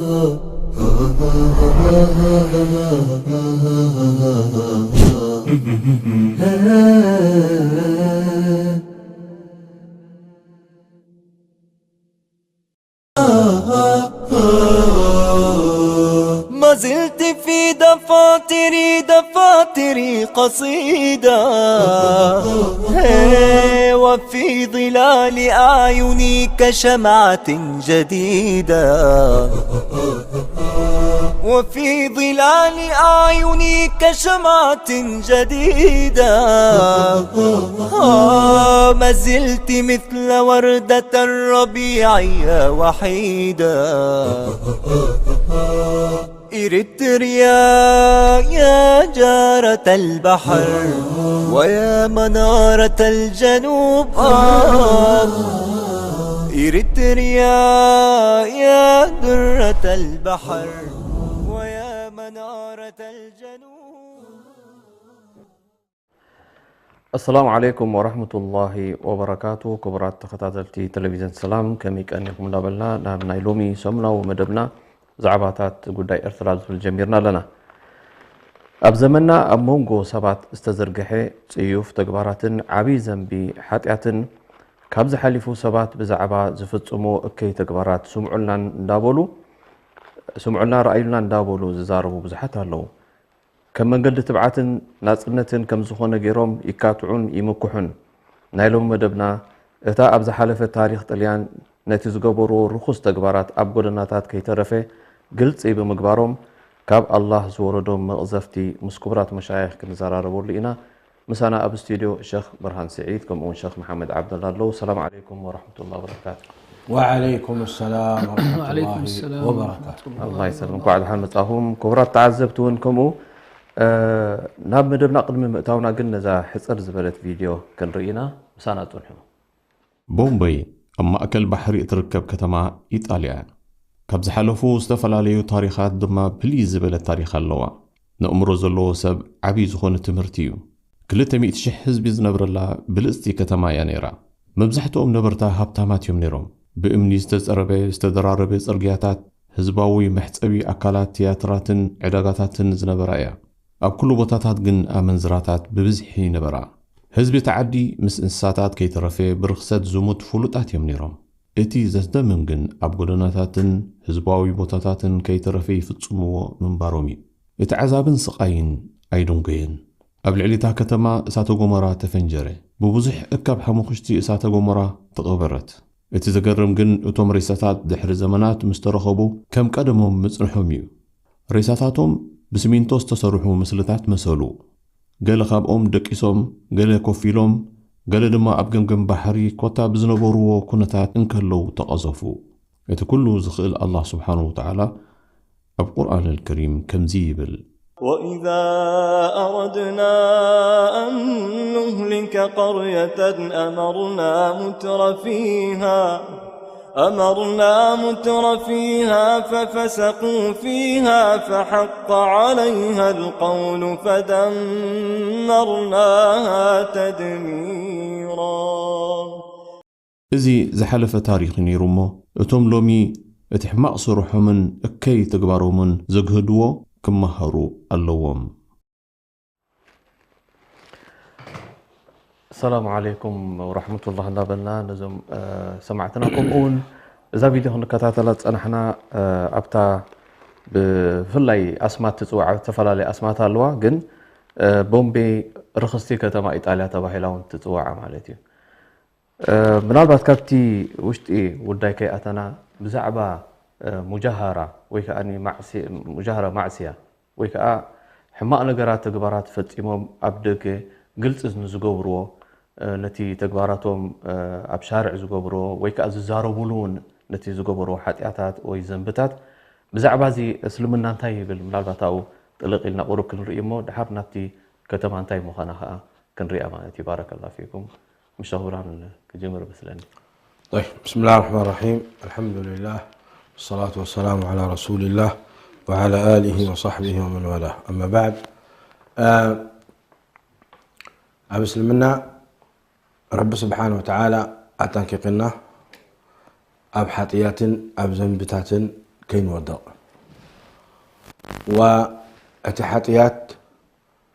ما زلت في دفاتري، دفاتري قصيدة، هي، وفي ظلال أعيني كشمعة جديدة، وفي ظلال أعيني كشمعة جديدة، آه، ما زلت مثل وردة الربيع يا وحيدة. إريتريا يا جارة البحر ويا منارة الجنوب، آه. إريتريا يا درة البحر ويا منارة الجنوب. ኣሰላሙ ዓለይኩም ወራህመቱላሂ ወበረካቱ። ክቡራት ተኸታተልቲ ቴሌቪዝን ሰላም፣ ከመይ ቀኒኹም እንዳበልና ናብ ናይ ሎሚ ሰሙናዊ መደብና ዛዕባታት ጉዳይ ኤርትራ ዝብል ጀሚርና ኣለና። ኣብ ዘመንና ኣብ መንጎ ሰባት ዝተዘርግሐ ጽዩፍ ተግባራትን ዓቢ ዘንቢ ሓጢኣትን ካብዚ ሓሊፉ ሰባት ብዛዕባ ዝፍጽምዎ እከይ ተግባራት ስምዑልናን እንዳበሉ ስምዑልና ረኣዩልና እንዳበሉ ዝዛረቡ ብዙሓት ኣለዉ። ከም መንገዲ ትብዓትን ናጽነትን ከም ዝኾነ ገይሮም ይካትዑን ይምክሑን። ናይ ሎሚ መደብና እታ ኣብ ዝሓለፈ ታሪኽ ጥልያን ነቲ ዝገበርዎ ርኹስ ተግባራት ኣብ ጎደናታት ከይተረፈ ግልጺ ብምግባሮም ካብ ኣላህ ዝወረዶም መቕዘፍቲ ምስ ክቡራት መሻይኽ ክንዘራረበሉ ኢና። ምሳና ኣብ ስቱድዮ ሸኽ ብርሃን ስዒድ ከምኡ እውን ሸኽ መሓመድ ዓብደላ ኣለዉ። ሰላም ዓለይኩም ወረሕመቱላሂ ወበረካቱ። وعليكم السلام ورحمة وعليكم الله السلام وبركاته. ኣላህ ይሰልም። እንኳዕ ደሓን መጻኹም ክቡራት ተዓዘብቲ እውን ከምኡ። ናብ መደብና ቅድሚ ምእታውና ግን ነዛ ሕጽር ዝበለት ቪድዮ ክንርኢ ኢና። ምሳና ጽንሑ። ቦምበይ ኣብ ማእከል ባሕሪ እትርከብ ከተማ ኢጣልያ እያ። ካብ ዝሓለፉ ዝተፈላለዩ ታሪኻት ድማ ፍልይ ዝበለ ታሪኽ ኣለዋ። ነእምሮ ዘለዎ ሰብ ዓብዪ ዝኾነ ትምህርቲ እዩ። ክልተ ሚእቲ ሽሕ ህዝቢ ዝነብረላ ብልጽቲ ከተማ እያ ነይራ። መብዛሕትኦም ነበርታ ሃብታማት እዮም ነይሮም። ብእምኒ ዝተጸረበ ዝተደራረበ ጽርግያታት፣ ህዝባዊ መሕጸቢ ኣካላት፣ ትያትራትን ዕዳጋታትን ዝነበራ እያ። ኣብ ኩሉ ቦታታት ግን ኣመንዝራታት ብብዝሒ ይነበራ። ህዝቢ እቲ ዓዲ ምስ እንስሳታት ከይተረፈ ብርኽሰት ዝሙት ፍሉጣት እዮም ነይሮም። እቲ ዘስደምም ግን ኣብ ጎደናታትን ህዝባዊ ቦታታትን ከይተረፈ ይፍጽምዎ ምንባሮም እዩ። እቲ ዓዛብን ስቓይን ኣይደንጎየን። ኣብ ልዕሊ እታ ከተማ እሳተ ጎመራ ተፈንጀረ። ብብዙሕ እካብ ሓሙኽሽቲ እሳተ ጎመራ ተቐበረት። እቲ ዘገርም ግን እቶም ሬሳታት ድሕሪ ዘመናት ምስ ተረኸቡ ከም ቀደሞም ምጽንሖም እዩ። ሬሳታቶም ብስሚንቶ ዝተሰርሑ ምስልታት መሰሉ። ገለ ካብኦም ደቂሶም፣ ገለ ኮፍ ኢሎም፣ ገለ ድማ ኣብ ገምገም ባሕሪ ኮታ ብዝነበርዎ ኩነታት እንከለዉ ተቐዘፉ። እቲ ኩሉ ዝኽእል ኣላህ ስብሓንሁ ወተዓላ ኣብ ቁርኣን ኣልከሪም ከምዚ ይብል። وإذا أردنا أن نهلك قرية أمرنا متر فيها أمرنا متر فيها ففسقوا فيها فحق عليها القول فدمرناها تدميرا. እዚ ዝሓለፈ ታሪኽ እዩ ነይሩ እሞ እቶም ሎሚ እቲ ሕማቕ ስርሖምን እከይ ተግባሮምን ዘግህድዎ ክመሃሩ ኣለዎም። ሰላም ዓለይኩም ወራሕመቱላህ እንዳበልና ነዞም ሰማዕትና ከምኡ እውን እዛ ቪድዮ ክንከታተላ ዝፀናሕና ኣብታ ብፍላይ ኣስማት ትፅዋዕ ኣብ ዝተፈላለዩ ኣስማት ኣለዋ ግን ቦምቤ ርኽስቲ ከተማ ኢጣልያ ተባሂላ እውን ትፅዋዕ ማለት እዩ። ምናልባት ካብቲ ውሽጢ ጉዳይ ከይኣተና ብዛዕባ ሙጃሃራ ወይ ከዓ ሙጃሃራ ማዕስያ ወይ ከዓ ሕማቕ ነገራት ተግባራት ፈፂሞም ኣብ ደገ ግልፂ ንዝገብርዎ ነቲ ተግባራቶም ኣብ ሻርዕ ዝገብርዎ ወይ ከዓ ዝዛረቡሉ እውን ነቲ ዝገበርዎ ሓጢኣታት ወይ ዘንብታት ብዛዕባ እዚ እስልምና እንታይ ይብል ምናልባት ኣብኡ ጥልቕ ኢልና ቁሩብ ክንርኢ እሞ ድሓር ናብቲ ከተማ እንታይ ምዃና ከዓ ክንሪኣ ማለት እዩ። ባረከላ ፊኩም። ምሽ ብርሃን ክጅምር መስለኒ። طيب، بسم الله الرحمن الرحيم. الحمد لله، والصلاة والسلام على رسول الله وعلى آله وصحبه ومن والاه. أما بعد، ኣብ እስልምና ረቢ ስብሓን ወተዓላ ኣጠንቂቕና ኣብ ሓጥያትን ኣብ ዘንብታትን ከይንወድቕ። ወእቲ ሓጥያት፣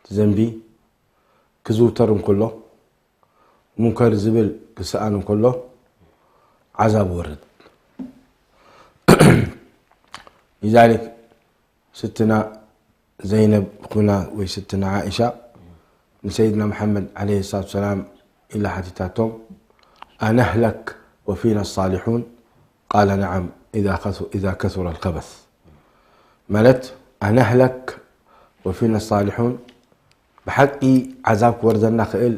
እቲ ዘንቢ ክዝውተር እንከሎ፣ ሙንከር ዝብል ክሰኣን እንከሎ፣ ዓዛብ ወርድ። لذلك ስትና ዘይነብ ኩና ወይ ስትና ዓኢሻ ንሰይድና መሓመድ ዓለይሂ ሰላቱ ሰላም ኢላ ሓቲታቶም፣ "ኣነህለክ ወፊና ሳሊሑን?" ቃለ፣ "ነዓም፣ ኢዛ ከሱ-፣ ኢዛ ከሱረ ልከበስ።" ማለት፣ "ኣነህለክ ወፊና ሳሊሑን?" ብሓቂ ዓዛብ ክወርደና ክእል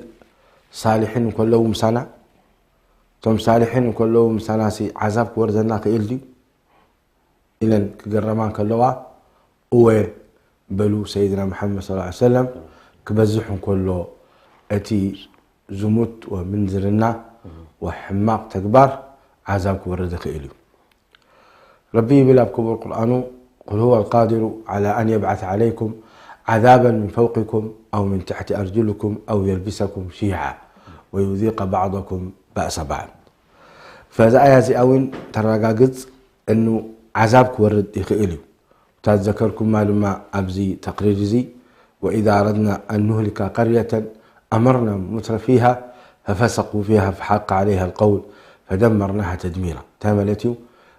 ሳሊሒን እንከለዉ ምሳና? እቶም ሳሊሒን እንከለዉ ምሳናሲ ዓዛብ ክወርደና ክእል ድዩ? ኢለን ክግረማ እንከለዋ፣ እወ በሉ ሰይድና መሓመድ ሰለላሁ ዐለይሂ ወሰለም፣ ክበዝሕ እንከሎ እቲ ዝሙት ወምንዝርና ወሕማቕ ተግባር ዓዛብ ክወርድ ይኽእል እዩ። ረቢ ይብል ኣብ ክቡር ቁርኣኑ፣ "قل هو القادر على أن يبعث عليكم عذابا من فوقكم أو من تحت أرجلكم أو يلبسكم شيعا ويذيق بعضكم بأس بعض." ፈዛ ኣያ እዚኣ እውን ተረጋግጽ እኑ ዓዛብ ክወርድ ይኽእል እዩ። እታ ዝዘከርኩማ ድማ ኣብዚ ተቕሪር እዚ፣ "وإذا أردنا أن نهلك قرية أمرنا متر فيها ففسقوا فيها فحق عليها القول فدمرناها تدميرا." እንታይ ማለት እዩ?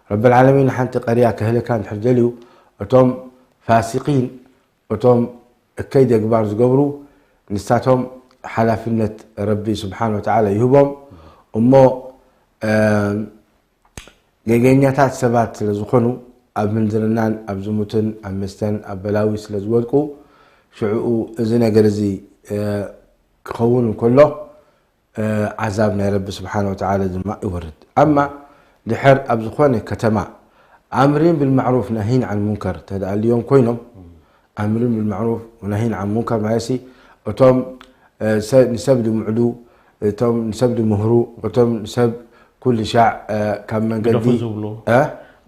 ረብል ዓለሚን ሓንቲ ቀርያ ከህልካ እንድሕር ደልዩ፣ እቶም ፋሲቂን፣ እቶም እከይ ተግባር ዝገብሩ፣ ንሳቶም ሓላፍነት ረቢ ስብሓን ወተዓላ ይህቦም እሞ፣ እ፣ ገገኛታት ሰባት ስለ ዝኾኑ፣ ኣብ ምንዝርናን ኣብ ዝሙትን ኣብ መስተን ኣብ በላዊ ስለ ዝወድቁ፣ ሽዕኡ እዚ ነገር እዚ፣ እ፣ ክኸውን እንከሎ፣ እ፣ ዓዛብ ናይ ረቢ ስብሓን ወተዓላ ድማ ይወርድ። ኣማ ድሕር ኣብ ዝኾነ ከተማ ኣምሪን ብልማዕሩፍ ነሂን ዓን ሙንከር ተደኣልዮም ኮይኖም፣ ኣምሪን ብልማዕሩፍ ወነሂን ዓን ሙንከር ማለትሲ፣ እቶም፣ እ፣ ሰ-፣ ንሰብ ድምዕዱ፣ እቶም ንሰብ ድምህሩ፣ እቶም ንሰብ ኩሉ ሻዕ፣ እ፣ ካብ መንገዲ ግደፉ ዝብሉ፣ እ?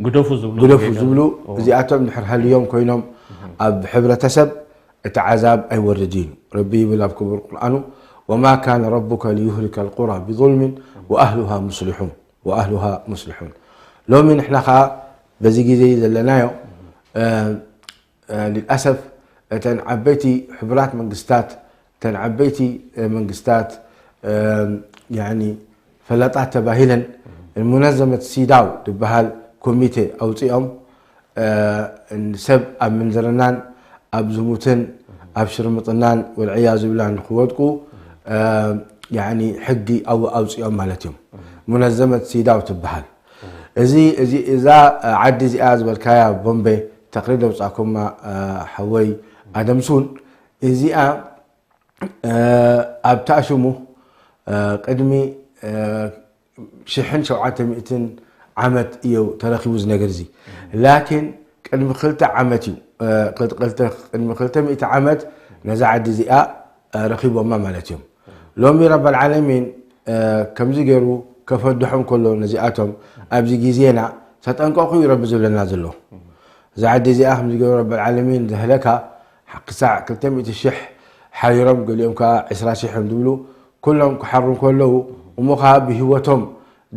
ግደፉ ዝብሉ ግደፉ ጌጋ ዝብሉ፣ ኦ። እዚኣቶም ድሕር ሃልዮም ኮይኖም፣ ኣብ ሕብረተሰብ እቲ ዓዛብ ኣይወርድን እዩ። ረቢ ይብል ኣብ ክቡር ቁርኣኑ፣ "وما كان ربك ليهلك القرى بظلم وأهلها مصلحون، وأهلها مصلحون." ሎሚ ንሕና ኸዓ በዚ ግዜ ዘለናዮ፣ እ፣ እ፣ ልልኣሰፍ እተን ዓበይቲ ሕቡራት መንግስታት፣ እተን ዓበይቲ፣ እ፣ መንግስታት፣ እ፣ ያኒ ፈላጣት ተባሂለን፣ ሙነዘመት ሲዳው ዝበሃል ኮሚቴ ኣውፂኦም፣ እ፣ ሰብ ኣብ ምንዝርናን ኣብ ዝሙትን ኣብ ሽርምጥናን ወልዕያዙ ብላን ንክወድቁ፣ እ፣ ያኒ ሕጊ ኣው-፣ ኣውፂኦም ማለት እዮም። ሙነዘመት ሲዳው ትበሃል። እዚ፣ እዚ፣ እዛ ዓዲ እዚኣ ዝበልካያ ቦምቤ ተቕሪር ደውፃእኩማ፣ እ፣ ሓወይ ኣደምሱን፣ እዚኣ፣ እ፣ ኣብ ተኣሽሙ፣ እ፣ ቅድሚ፣ እ፣ ሽሕን ሸውዓተ ሚእትን ዓመት እዩ ተረኺቡ እዚ ነገር እዚ። ላኪን ቅድሚ ክልተ ዓመት እዩ፣ እ፣ ክልተ፣ ክልተ፣ ቅድሚ ክልተ ሚእቲ ዓመት ነዛ ዓዲ እዚኣ፣ እ፣ ረኺቦማ ማለት እዮም። ሎሚ ረብ ኣልዓለሚን፣ እ፣ ከምዚ ገይሩ ከፈድሖም ከሎ ነዚኣቶም ኣብዚ ግዜና ተጠንቀቑ እዩ ረቢ ዝብለና ዘሎ። እዛ ዓዲ እዚኣ ከምዚ ገይሩ ረብ ኣልዓለሚን ዘህለካ ክሳዕ ክልተ ሚእቲ ሽሕ ሓሪሮም፣ ገሊኦም ከኣ ዕስራ ሽሕ እዮም ዝብሉ፣ ኩሎም ክሓሩ ከለዉ፣ እሞ ከኣ ብህይወቶም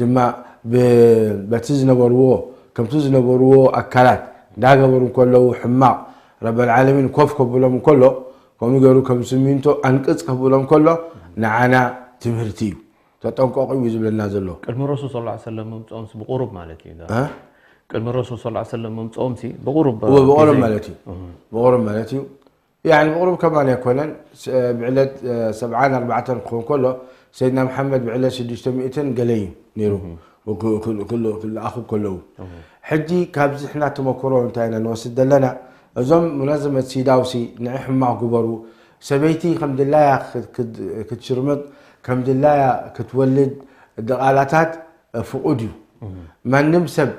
ድማ ብ-፣ በቲ ዝነበርዎ፣ ከምቲ ዝነበርዎ ኣካላት እንዳገበሩ እንከለዉ፣ ሕማቕ ረብ ኣልዓለሚን ኮፍ ከብሎም እንከሎ፣ ከምኡ ገይሩ ከም ስሚንቶ ኣንቅጽ ከብሎም ከሎ፣ ንዓና ትምህርቲ እዩ። ተጠንቀቑ እዩ ዝብለና ዘሎ። ቅድሚ ረሱል ሰለላሁ ዐለይሂ ወሰለም ምምጽኦምሲ ብቁሩብ ማለት እዩ። እ? ቅድሚ ረሱል ሰለላሁ ዐለይሂ ወሰለም ምምጽኦምሲ ብቁሩብ እወ፣ ብቁሩብ ግዜ ማለት እዩ። እህ። ብቁሩብ ማለት እዩ። ያኒ ብቁሩብ ከማን ኣይኮነን። ስ-፣ ብዕለት፣ እ፣ ሰብዓን ኣርባዕተን ክኾን ከሎ፣ ሰይድና መሓመድ ብዕለት ሽዱሽተ ሚእትን ገለ እዩ ነይሩ። እህ። ወክ-፣ ክል-፣ ክል-፣ ክልኣኹ ከለዉ። እህ። ሕጂ ካብዚ ሕና ተመክሮ እንታይ ኢና ንወስድ ዘለና? እዞም ሙነዘመት ሲዳውሲ ንዒ ሕማቕ ግበሩ፣ ሰበይቲ ከም ድላያ ክት-፣ ክት-፣ ክትሽርምጥ፣ ከም ድላያ ክትወልድ፣ ድቓላታት ፍቑድ እዩ። እህ። ማንም ሰብ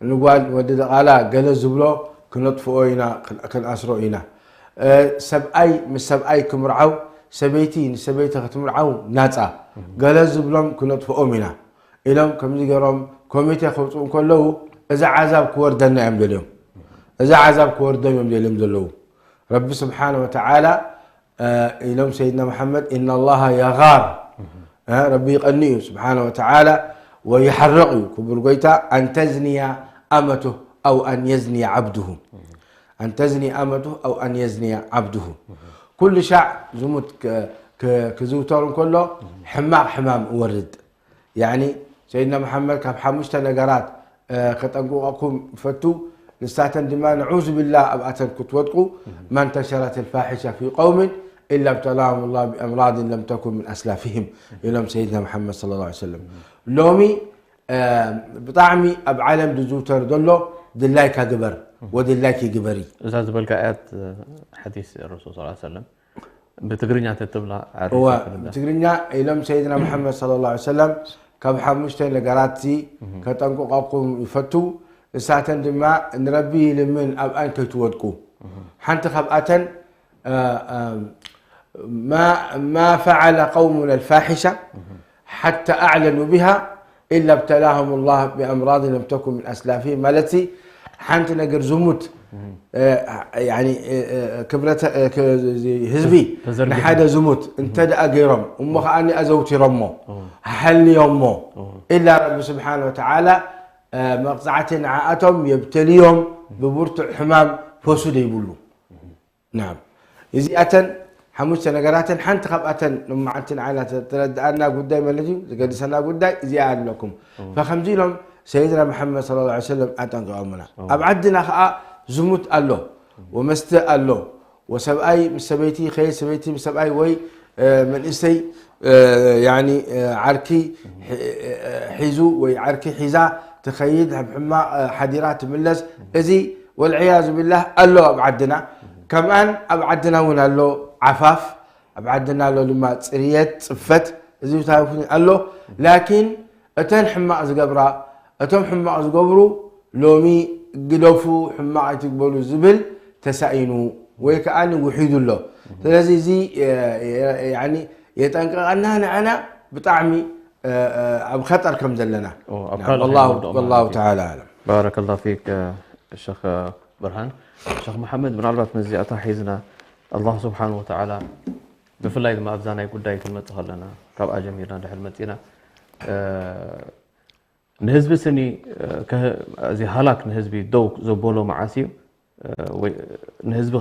ንጓል ወዲ ድቓላ ገለ ዝብሎ ክነጥፍኦ ኢና፣ ክን-፣ ክንኣስሮ ኢና። እ፣ ሰብኣይ ምስ ሰብኣይ ክምርዓው፣ ሰበይቲ ንሰበይቲ ክትምርዓው ናጻ። እህ። ገለ ዝብሎም ክነጥፍኦም ኢና ኢሎም ከምዚ ገይሮም ኮሚቴ ከውፅኡ እንከለዉ፣ እዚ ዓዛብ ክወርደና እዮም ደልዮም። እዚ ዓዛብ ክወርዶም እዮም ደልዮም ዘለዉ። ረቢ ስብሓነ ወተዓላ እ፣ ኢሎም ሰይድና መሓመድ፣ "إن الله يغار." እ፣ ረቢ ይቐኒ እዩ ስብሓነ ወተዓላ፣ ወይሓርቕ እዩ ክቡር ጎይታ፣ "أن تزني أمته أو أن يزني عبده." أن تزني أمته أو أن يزني عبده. ኩሉ ሻዕ ዝሙት ክ- ክ- ክዝውተር እንከሎ ሕማቕ ሕማም እወርድ። ያኒ ሰይድና መሓመድ ካብ ሓሙሽተ ነገራት እ፣ ከጠንቅቐኩም ፈቱ። ንሳተን ድማ ነዑዙ ቢላህ ኣብኣተን ክትወድቁ ما انتشرت الفاحشة في قوم إلا ابتلاهم الله بأمراض لم تكن من أسلافهم ኢሎም ሰይድና መሓመድ صلى الله عليه وسلم። ሎሚ ብጣዕሚ ኣብ ዓለም ዝዝውተር ዘሎ ድላይካ ግበር ወድላይኪ ግበሪ። እዛ ዝበልካ ኣያት ሓዲስ ረሱል ስ ሰለም ብትግርኛ ተትብላ ኣሪፍ እዋ ይመስለኒ። ብትግርኛ ኢሎም ሰይድና መሓመድ صلى الله عليه وسلم ካብ ሓሙሽተ ነገራት ከጠንቅቐኩም ይፈቱ። እሳተን ድማ ንረቢ ይልምን ኣብኣን ከይትወድቁ። ሓንቲ ካብኣተን ما فعل قومنا الفاحشة حتى أعلنوا بها إلا ابتلاهم الله بأمراض لم تكن من أسلافهم ማለት ሓንቲ ነገር ዝሙት ክብረት ህዝቢ ንሓደ ዝሙት እንተ ደኣ ገይሮም እሞ ከዓኒ ኣዘውቲሮሞ ሓልዮሞ ኢላ ረቢ ስብሓን ወተዓላ መቕፃዕቲ ንዓኣቶም የብተልዮም ብብርቱዕ ሕማም ፈሱ ደይብሉ ናም እዚኣተን ሓሙሽተ ነገራተን ሓንቲ ካብኣተን ንመዓልቲ ንዓና ተረድኣና ጉዳይ ማለት እዩ ዝገድሰና ጉዳይ እዚኣ ኣለኩም ፈከምዚ ኢሎም ሰይድና መሓመድ صلى الله عليه وسلم ኣጠንቂቖምና ኣብ ዓድና ከዓ ዝሙት ኣሎ ወመስተ ኣሎ ወሰብኣይ ምስ ሰበይቲ ከየ ሰበይቲ ምስ ሰብኣይ ወይ መንእሰይ ያኒ ዓርኪ ሒዙ ወይ ዓርኪ ሒዛ ትኸይድ ሕማቕ ሓዲራ ትምለስ እዚ ወልዕያዙ ቢላህ ኣሎ ኣብ ዓድና ከምኣን ኣብ ዓድና እውን ኣሎ ዓፋፍ ኣብ ዓድና ኣሎ ድማ ፅርየት ፅፈት እዚ ኣሎ ላኪን እተን ሕማቕ ዝገብራ እቶም ሕማቕ ዝገብሩ ሎሚ ግደፉ ሕማቕ ኣይትግበሉ ዝብል ተሳኢኑ ወይ ከዓ ውሒዱ ኣሎ ስለዚ እዚ የጠንቀቐና ንዓና ብጣዕሚ ኣብ ኸጠር ከም ዘለና ወላሁ ተዓላ ኣለም ባረከላ ፊክ ሸክ ብርሃን ሸክ መሓመድ ምናልባት መዚኣታ ሒዝና ኣላህ ስብሓን ወተዓላ ብፍላይ ድማ ኣብዛ ናይ ጉዳይ ክንመፅእ ከለና ካብኣ ጀሚርና ድሕር መፂና ንህዝቢ ስኒ እዚ ሃላክ ንህዝቢ ደው ዘበሎ መዓስ እዩ ንህዝቢ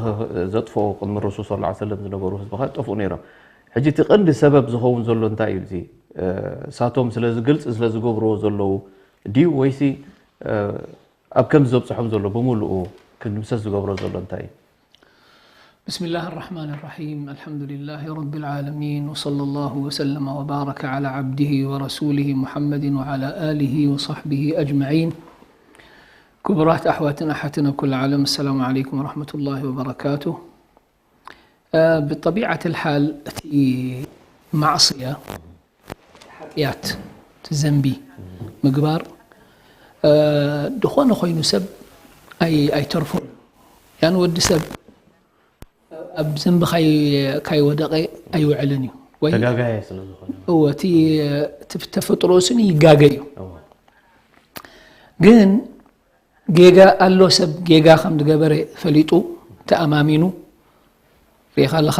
ዘጥፍኦ ቅድሚ ረሱል ስ ሰለም ዝነበሩ ህዝቢ ከ ጠፍኡ ነይሮም ሕጂ እቲ ቀንዲ ሰበብ ዝኸውን ዘሎ እንታይ እዩ እዚ ሳቶም ስለዝግልፂ ስለዝገብርዎ ዘለዉ ድዩ ወይሲ ኣብ ከምዚ ዘብፅሖም ዘሎ ብምሉኡ ክድምሰስ ዝገብሮ ዘሎ እንታይ እዩ بسم الله الرحمن الرحيم الحمد لله رب العالمين وصلى الله وسلم وبارك على عبده ورسوله محمد وعلى آله وصحبه أجمعين كبرات أحواتنا أحتنا كل عالم السلام عليكم ورحمة الله وبركاته ብጠቢዓት ልሓል እቲ ማዕስያ ሓጢኣት እቲ ዘንቢ ምግባር ድኾነ ኮይኑ ሰብ ኣይተርፎን ያን ወዲ ሰብ ኣብ ዘንቢ ካይወደቐ ኣይውዕልን እዩ ወይ ተጋጋየ ስለ ዝኾነ እወ እቲ ተፈጥሮ ስኒ ይጋገ እዩ ግን ጌጋ ኣሎ ሰብ ጌጋ ከም ዝገበረ ፈሊጡ ተኣማሚኑ ሪኢኻ ኣለኻ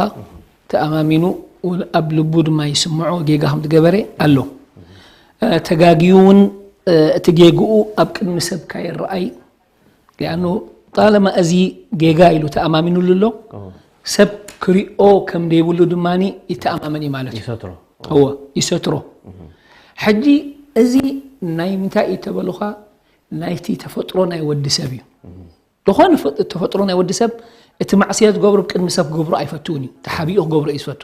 ተኣማሚኑ እውን ኣብ ልቡ ድማ ይስምዖ ጌጋ ከም ዝገበረ ኣሎ ተጋግዩ እውን እቲ ጌግኡ ኣብ ቅድሚ ሰብ ካይረኣይ ሊኣኑ ጣለማ እዚ ጌጋ ኢሉ ተኣማሚኑሉ ኣሎ ሰብ ክሪኦ ከም ደይብሉ ድማ ይተኣማመን እዩ ማለት እዩ ይሰትሮ እዎ ይሰትሮ ሕጂ እዚ ናይ ምንታይ እዩ ተበሉኻ ናይቲ ተፈጥሮ ናይ ወዲ ሰብ እዩ። ዝኾነ ተፈጥሮ ናይ ወዲ ሰብ እቲ ማዕስያ ዝገብሮ ቅድሚ ሰብ ክገብሮ ኣይፈትውን እዩ። ተሓቢኡ ክገብሮ እዩ ዝፈቱ።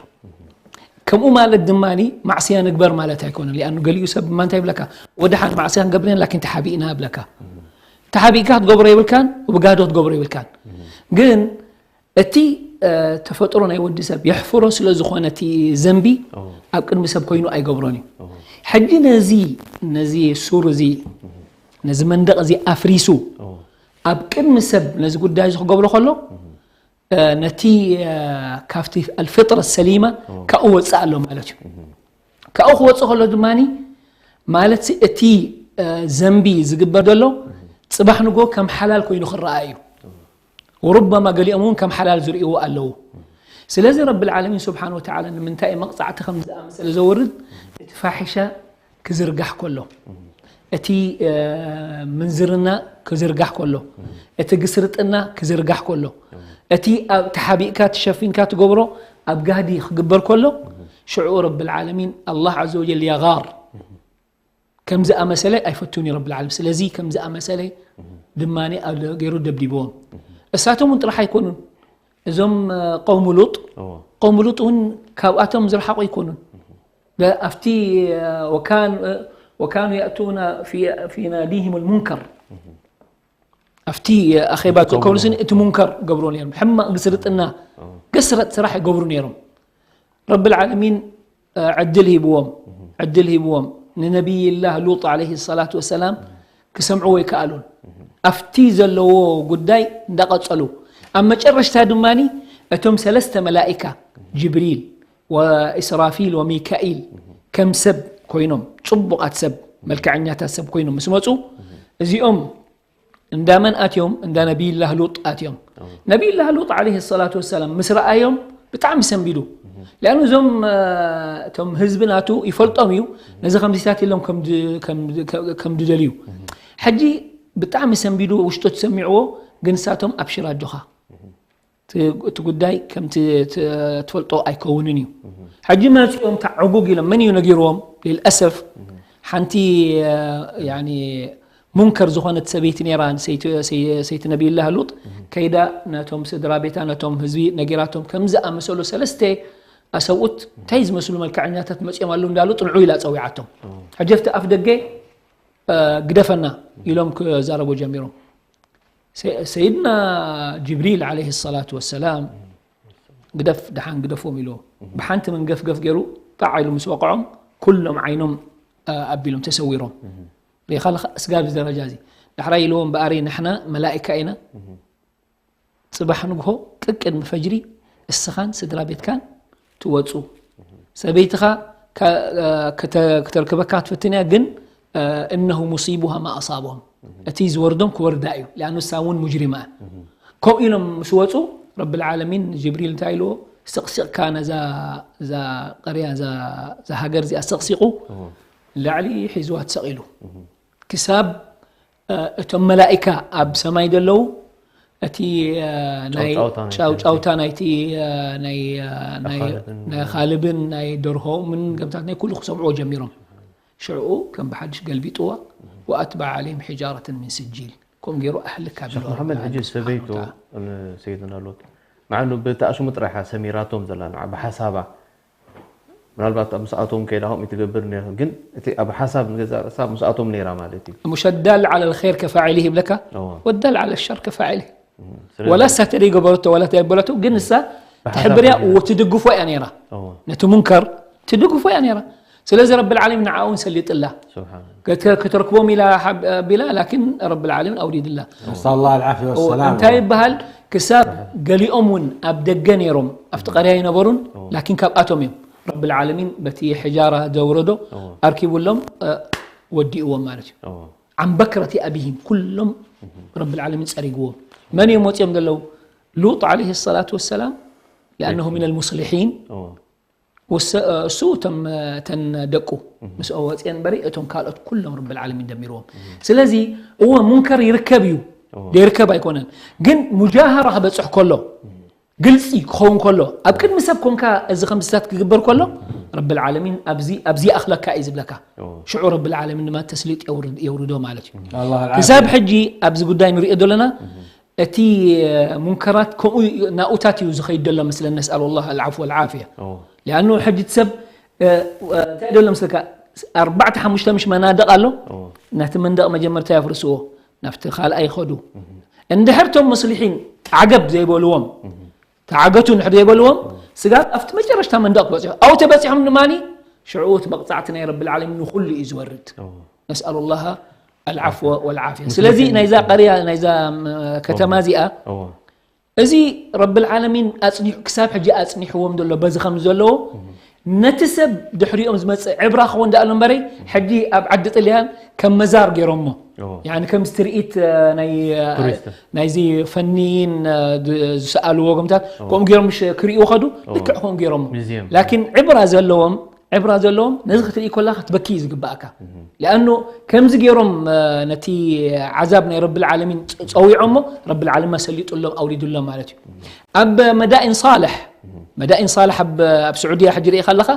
ከምኡ ማለት ድማ ማዕስያ ንግበር ማለት ኣይኮነን። ሊኣኑ ገሊኡ ሰብ ድማ እንታይ ይብለካ፣ ወድሓን ማዕስያ ንገብር ኢና ላኪን ተሓቢእና ይብለካ። ተሓቢእካ ክትገብሮ የብልካን፣ ብጋዶ ክትገብሮ የብልካን። ግን እቲ ተፈጥሮ ናይ ወዲ ሰብ የሕፍሮ ስለ ዝኾነ እቲ ዘንቢ ኣብ ቅድሚ ሰብ ኮይኑ ኣይገብሮን እዩ። ሕጂ ነዚ ነዚ ሱር እዚ ነዚ መንደቕ እዚ ኣፍሪሱ ኣብ ቅድሚ ሰብ ነዚ ጉዳይ እዚ ክገብሮ ከሎ ነቲ ካብቲ ኣልፍጥረ ሰሊማ ካብኡ ወፅእ ኣሎ ማለት እዩ። ካብኡ ክወፅእ ከሎ ድማ ማለት እቲ ዘንቢ ዝግበር ዘሎ ፅባሕ ንጎ ከም ሓላል ኮይኑ ክረኣ እዩ። ወሩበማ ገሊኦም እውን ከም ሓላል ዝርእይዎ ኣለዉ። ስለዚ ረቢ ልዓለሚን ስብሓን ወተዓላ ንምንታይ መቕፃዕቲ ከም ዝኣመሰለ ዘወርድ እቲ ፋሒሻ ክዝርጋሕ ከሎ እቲ ምንዝርና ክዝርጋሕ ከሎ፣ እቲ ግስርጥና ክዝርጋሕ ከሎ፣ እቲ ኣብ ተሓቢእካ ተሸፊንካ ትገብሮ ኣብ ጋህዲ ክግበር ከሎ፣ ሽዑ ረብል ዓለሚን ኣላህ ዐዘ ወጀል የጋር። ከም ዝኣመሰለ ኣይፈቱን እዩ ረብል ዓለሚን። ስለዚ ከም ዝኣመሰለ ድማ ኣብ ገይሩ ደብዲብዎም። እሳቶም እውን ጥራሕ ኣይኮኑን። እዞም እ፣ ቀውሙ ሉጥ፣ እዎ። ቀውሙ ሉጥ እውን ካብኣቶም ዝረሓቑ ኣይኮኑን። ለ-፣ ኣብቲ እ፣ ወካን-፣ እ፣ ወካኑ የእቱና ፊ፣ ፊ ናዲሂም ልሙንከር። ኣብቲ ኣኼባ እቲ ቀውሚ ተከውሉስን እቲ ሙንከር ገብሩ ነይሮም። ሕማቕ ግስርጥና፣ እዎ። ገስረጥ ስራሕ ይገብሩ ነይሮም። ረብል ዓለሚን እ፣ ዕድል ሂብዎም። ዕድል ሂብዎም። ንነቢይላህ ሉጥ ዓለይሂ ሰላቱ ወሰላም ክሰምዕዎ ይከኣሉን። ኣብቲ ዘለዎ ጉዳይ እንዳቐጸሉ፣ ኣብ መጨረሽታ ድማኒ እቶም ሰለስተ መላኢካ፣ ጅብሪል ወኢስራፊል ወሚካኢል፣ ከም ሰብ ኮይኖም፣ ጽቡቓት ሰብ፣ መልክዐኛታት ሰብ ኮይኖም ምስ መጹ፣ እዚኦም እንዳ መን ኣትዮም? እንዳ ነቢይላህ ሉጥ ኣትዮም። ነቢይላህ ሉጥ ዓለይሂ ሰላቱ ወሰላም ምስ ረኣዮም ብጣዕሚ ሰንቢዱ። ሊኣኑ እዞም እ፣ እቶም ህዝቢ ናቱ ይፈልጦም እዩ፣ ነዚ ከምዚታት ኢሎም ከም ድ-፣ ከም ድ-፣ ከም ድደልዩ። ሕጂ ብጣዕሚ ሰንቢዱ፣ ውሽጡ ተሰሚዕዎ። ግን ንሳቶም ኣብሽር ኣጆኻ፣ እቲ፣ እቲ ጉዳይ ከምቲ ት-፣ ትፈልጦ ኣይከውንን እዩ። ሕጂ መጺኦም ተዓጉግ ኢሎም። መን እዩ ነጊርዎም? ልልኣሰፍ ሓንቲ እ፣ ያኒ ሙንከር ዝኾነት ሰበይቲ ነይራ፣ ሰይቲ፣ ሰይ-፣ ሰይቲ ነቢይላህ ሉጥ። ከይዳ ነቶም ስድራ ቤታ፣ ነቶም ህዝቢ ነጊራቶም፣ ከም ዝኣመሰሉ ሰለስተ ኣሰብኡት እንታይ ዝመስሉ መልክዐኛታት መጺኦም ኣለዉ እንዳሉ ጥንዑ ኢላ ጸዊዓቶም። ሕጂ ኣብቲ ኣፍ ደገ እ፣ ግደፈና ኢሎም ክዛረቡ ጀሚሮም። ሰ-፣ ሰይድና ጅብሪል ዓለይሂ ሰላቱ ወሰላም ግደፍ፣ ደሓን ግደፎም ኢልዎ። ብሓንቲ መንገፍገፍ ገይሩ ጣዕ ኢሉ ምስ ወቕዖም ኩሎም ዓይኖም እ፣ ኣቢሎም ተሰዊሮም። ርኢኻ ኣለኻ እስጋብ እዚ ደረጃ እዚ። ዳሕራይ ኢልዎም እምበኣር ንሕና መላኢካ ኢና። ጽባሕ ንግሆ ቅቅድሚ ፈጅሪ እስኻን ስድራ ቤትካን ትወጹ። ሰበይትኻ ከ-፣ ከተ-፣ ክተርክበካ ክትፍትን እያ፣ ግን እነሁ ሙሲቡሃ ማ ኣሳቦም፣ እቲ ዝወርዶም ክወርዳ እዩ። ሊኣኑ እሳ እውን ሙጅሪማ እያ። ከምኡ ኢሎም ምስ ወጹ ረብል ዓለሚን ጅብሪል እንታይ ኢልዎ? ስቕሲቕካ ነዛ፣ እዛ ቀርያ፣ እዛ፣ እዛ ሃገር እዚኣ ስቕሲቑ እዎ። ላዕሊ ሒዝዋ ተሰቒሉ። ክሳብ እ፣ እቶም መላኢካ ኣብ ሰማይ ዘለዉ እቲ እ፣ ናይ ጫውጫውታ ናይ ጫውጫውታ ናይቲ እ፣ ናይ እ፣ ናይ ናይ ኻልብን ናይ ኻልብን ናይ ደርሆምን ገምታት ናይ ኩሉ ክሰምዕዎ ጀሚሮም። ሽዑ ከም ብሓድሽ ገልቢጥዋ። ወኣትበዐ ዓለይሂም ሒጃረተን ሚን ስጂል። ከምኡ ገይሩ ኣህልካ ሸኽ ብሎ መሓመድ። ረቢ ሕጂ ዓለሚን ሰበይቱ ስብሓነ ወተዓላ። ንሰይድና ሎጥ ንዓኑ ብተኣሽሙ ጥራሕ እያ ሰሚራቶም ዘላ ንዓ ብሓሳባ። ምናልባት ኣብ ምስኣቶም ከይዳ ከምኡ ትገብር ነይራ፣ ግን እቲ ኣብ ሓሳብ ንገዛእ ርእሳ ምስኣቶም ነይራ ማለት እዩ። مش الدال على الخير كفاعله ይብለካ። እዎ። والدال على الشر كفاعله። እም፣ ስለዚ ወላ እሳ ተደይ ገበረቶ ወላ ተደይ በለቶ፣ ግን እሳ ብሓሳብ ትሕብርያ ነይራ። ወትድግፎ እያ ነይራ። እዎ። ነቲ ሙንከር ትድግፎ እያ ነይራ። ስለዚ ረብል ዓለሚን ንዓኣ እውን ሰሊጥላ። ስብሓን። ከተ-፣ ከተርክቦም ኢላ ሓብ-፣ ኣቢላ፣ ላኪን ረብል ዓለሚን ኣውሪድላ። نسأل الله العافية እዎ፣ والسلامة። እንታይ ይበሃል? ክሳብ ገሊኦም እውን ኣብ ደገ ነይሮም፣ ኣብቲ ቀርያ ኣይነበሩን፣ እዎ። ላኪን ካብኣቶም እዮም። ረብል ዓለሚን በቲ ሕጃራ ዘውረዶ እዎ። ኣርኪቡሎም፣ እ፣ ወዲእዎም ማለት እዩ። እዎ። عن بكرة أبيهم ኩሎም ረብል ዓለሚን ጸሪግዎም። መን እዮም ወጺኦም ዘለዉ? ሉጥ ዓለይሂ ሰላቱ ወሰላም፣ لأنه من المصلحين። እዎ። ወሰ-፣ እሱ እቶም፣ እተን ደቁ እህ። ምስኦ ወፅኤን እምበሪ፣ እቶም ካልኦት ኩሎም ረብል ዓለሚን ደሚርዎም። እህ። ስለዚ እወ ሙንከር ይርከብ እዩ፣ እዎ። ዘይርከብ ኣይኮነን። ግን ሙጃሃራ ክበፅሕ ከሎ፣ እህ። ግልፂ ክኸውን ከሎ፣ ኣብ ቅድሚ ሰብ ኮንካ እዚ ከምዚታት ክግበር ከሎ፣ ረብል ዓለሚን ኣብዚ፣ ኣብዚ ይኣኽለካ እዩ ዝብለካ። እዎ። ሽዑ ረብል ዓለሚን ድማ ተስሊጥ የውርድ-፣ የውርዶ ማለት እዩ። ኣላህ ኣልዓፊያ። ክሳብ ሕጂ ኣብዚ ጉዳይ ንሪኦ ዘለና፣ እህ። እቲ ሙንከራት ከምኡ ናኡታት እዩ ዝኸይድ ዘሎ መስለን፣ ነስኣሉ ላህ ኣልዓፍወ ወልዓፍያ። እዎ። ሊኣኑ ሕጂ እቲ ሰብ፣ እ፣ እ፣ እንታይ ደሎ መስለካ? ኣርባዕተ ሓሙሽተ ምሽ መናድቕ ኣሎ። እዎ። ናቲ መንደቕ መጀመርታ የፍርስዎ፣ ናብቲ ካልኣይ ይኸዱ። እህ። እንድሕር ቶም ሙስሊሒን ዓገብ ዘይበልዎም፣ እህ። ተዓገቱ እንድሕር ዘይበልዎም፣ እዎ። ስጋብ ኣብቲ መጨረሽታ መንደቕ ክበፅሑ። ኣብኡ ተበፂሖም ድማኒ፣ ሽዑ እቲ መቕፃዕቲ ናይ ረብል ዓለሚን ንኹሉ እዩ ዝወርድ። እዎ። ነስኣሉ ላህ ኣልዓፍወ ወልዓፍያ። ሙስሊሒን ስለዚ ናይዛ ቀርያ፣ ናይዛ፣ ም፣ ከተማ እዎ። እዚኣ፣ እዎ። እዚ ረብል ዓለሚን ኣጽኒሑ፣ ክሳብ ሕጂ ኣጽኒሕዎም ዘሎ በዚ ከም ዘለዎ፣ እህ። ነቲ ሰብ ድሕሪኦም ዝመጽእ ዕብራ ክኸውን ደኣሉ እምበረይ፣ ሕጂ ኣብ ዓዲ ጥልያን ከም መዛር ገይሮሞ። እዎ። ያኒ ከም ትርኢት፣ እ፣ ናይ፣ እ፣ ቱሪስት። ናይዚ ፈኒን፣ እ፣ ድ-፣ ዝሰኣልዎ ከምታት፣ እዎ። ከምኡ ገይሮም ምሽ ክርእዩ ከዱ፣ እዎ። ልክዕ ከምኡ ገይሮሞ። ሙዚየም። ላኪን ዕብራ ዘለዎም ዕብራ ዘለዎም ነዚ ክትርኢ ከለኻ ክትበኪ እዩ ዝግባእካ። ሊኣኑ ከምዚ ገይሮም ነቲ ዓዛብ ናይ ረብል ዓለሚን ጸዊዖሞ ረብል ዓለሚን ሰሊጡሎም ኣውሪዱሎም ማለት እዩ። ኣብ መዳኢን ሳልሕ መዳኢን ሳልሕ ኣብ ስዑድያ ሕጂ ርኢኻ ኣለኻ።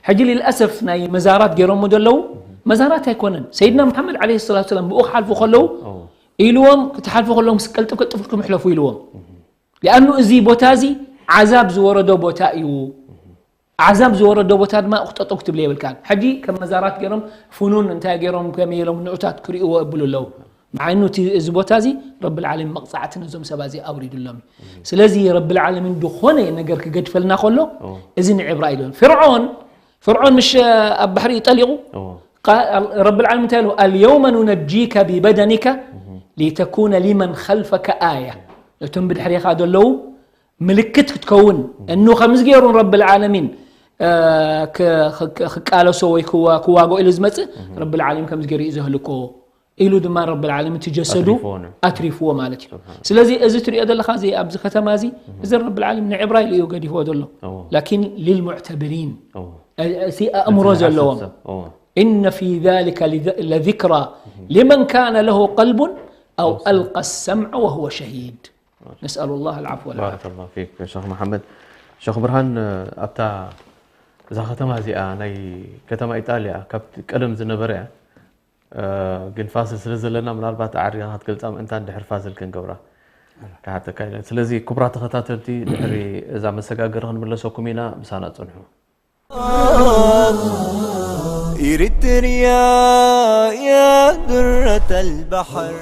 ሕጂ ልልኣሰፍ ናይ መዛራት ገይሮሞ ዘለዉ መዛራት ኣይኮነን። ሰይድና መሓመድ ዓለይሂ ሰላቱ ሰላም ብኡ ክሓልፉ ከለዉ ኢልዎም ክትሓልፉ ከለዎም ቀልጥፍ ቀልጥፍልኩም ሕለፉ ኢልዎም። ሊኣኑ እዚ ቦታ እዚ ዓዛብ ዝወረዶ ቦታ እዩ። ዓዛብ ዝወረዶ ቦታ ድማ ክጠጠው ክትብል የብልካን። ሕጂ ከም መዛራት ገይሮም ፍኑን እንታይ ገይሮም ከመይ ኢሎም ንዑታት ክርእይዎ እብሉ ኣለዉ። መዓይኑ እቲ እዚ ቦታ እዚ ረብል ዓለሚን መቕጻዕቲ ነዞም ሰባ እዚ ኣውሪዱሎም እዩ። ስለዚ ረብል ዓለሚን ዝኾነ ነገር ክገድፈልና ከሎ እዚ ንዕብራ ኢሉ ፍርዖን ፍርዖን ምሽ ኣብ ባሕሪ ጠሊቑ ረብል ዓለሚን እንታይ ኢሉ ኣልየውመ ኑነጂከ ቢበደኒከ ሊተኩነ ሊመን ኸልፈከ ኣያ ነቶም ብድሕሬኻ ዘለዉ ምልክት ክትከውን እኑ ከምዚ ገይሩ ረብል ዓለሚን ክቃለሶ ወይ ክዋግኦ ኢሉ ዝመፅእ ረብል ዓለሚን ከምዚ ገይሩ እዩ ዘህልኮ ኢሉ ድማ ረብል ዓለሚን እቲ ጀሰዱ ኣትሪፍዎ ማለት እዩ። ስለዚ እዚ ትሪኦ ዘለኻ እዚ ኣብዚ ከተማ እዚ እዚ ረብል ዓለሚን ንዕብራ ኢሉ እዩ ገዲፍዎ ዘሎ። ላኪን ሊልሙዕተብሪን እቲ ኣእምሮ ዘለዎም إن في ذلك لذكرى لمن كان له قلب أو ألقى السمع وهو شهيد. نسأل الله العفو والعافية. ባረከላሁ ፊክ ሸኽ መሓመድ። ሸኽ ብርሃን ኣብታ እዛ ከተማ እዚኣ ናይ ከተማ ኢጣልያ ካብ ቀደም ዝነበረ እያ። ግን ፋሲል ስለ ዘለና ምናልባት ኣዕሪኻ ክትገልጻ ምእንታን ድሕሪ ፋሲል ክንገብራ ክሓተካ ኢለ። ስለዚ ክቡራት ተኸታተልቲ ድሕሪ እዛ መሰጋገሪ ክንምለሰኩም ኢና ምሳና ጽንሑ። إريتريا يا درة البحر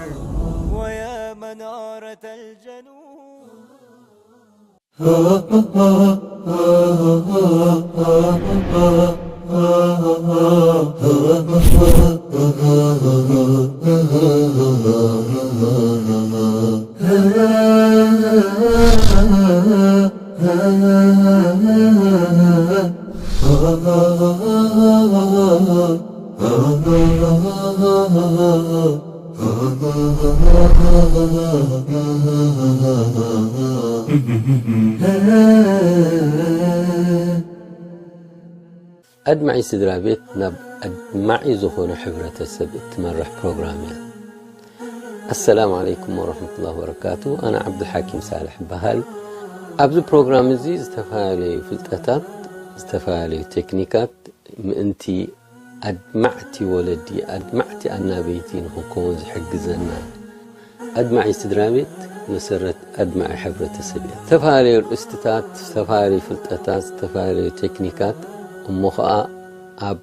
ويا منارة الجنوب. ኣድማዒ ስድራ ቤት ናብ ኣድማዒ ዝኾነ ሕብረተሰብ እትመርሕ ፕሮግራም እያ። ኣሰላሙ ዓለይኩም ወረሕመቱላሂ ወበረካቱ። ኣነ ዓብዱልሓኪም ሳልሕ እበሃል። ኣብዚ ፕሮግራም እዚ ዝተፈላለዩ ፍልጠታት፣ ዝተፈላለዩ ቴክኒካት ምእንቲ ኣድማዕቲ ወለዲ፣ ኣድማዕቲ ኣናበይቲ ንኽንከውን ዝሕግዘና ኣድማዒ ስድራ ቤት መሰረት ኣድማዒ ሕብረተሰብ እያ። ዝተፈላለዩ ርእስትታት፣ ዝተፈላለዩ ፍልጠታት፣ ዝተፈላለዩ ቴክኒካት እሞ ኸኣ ኣብ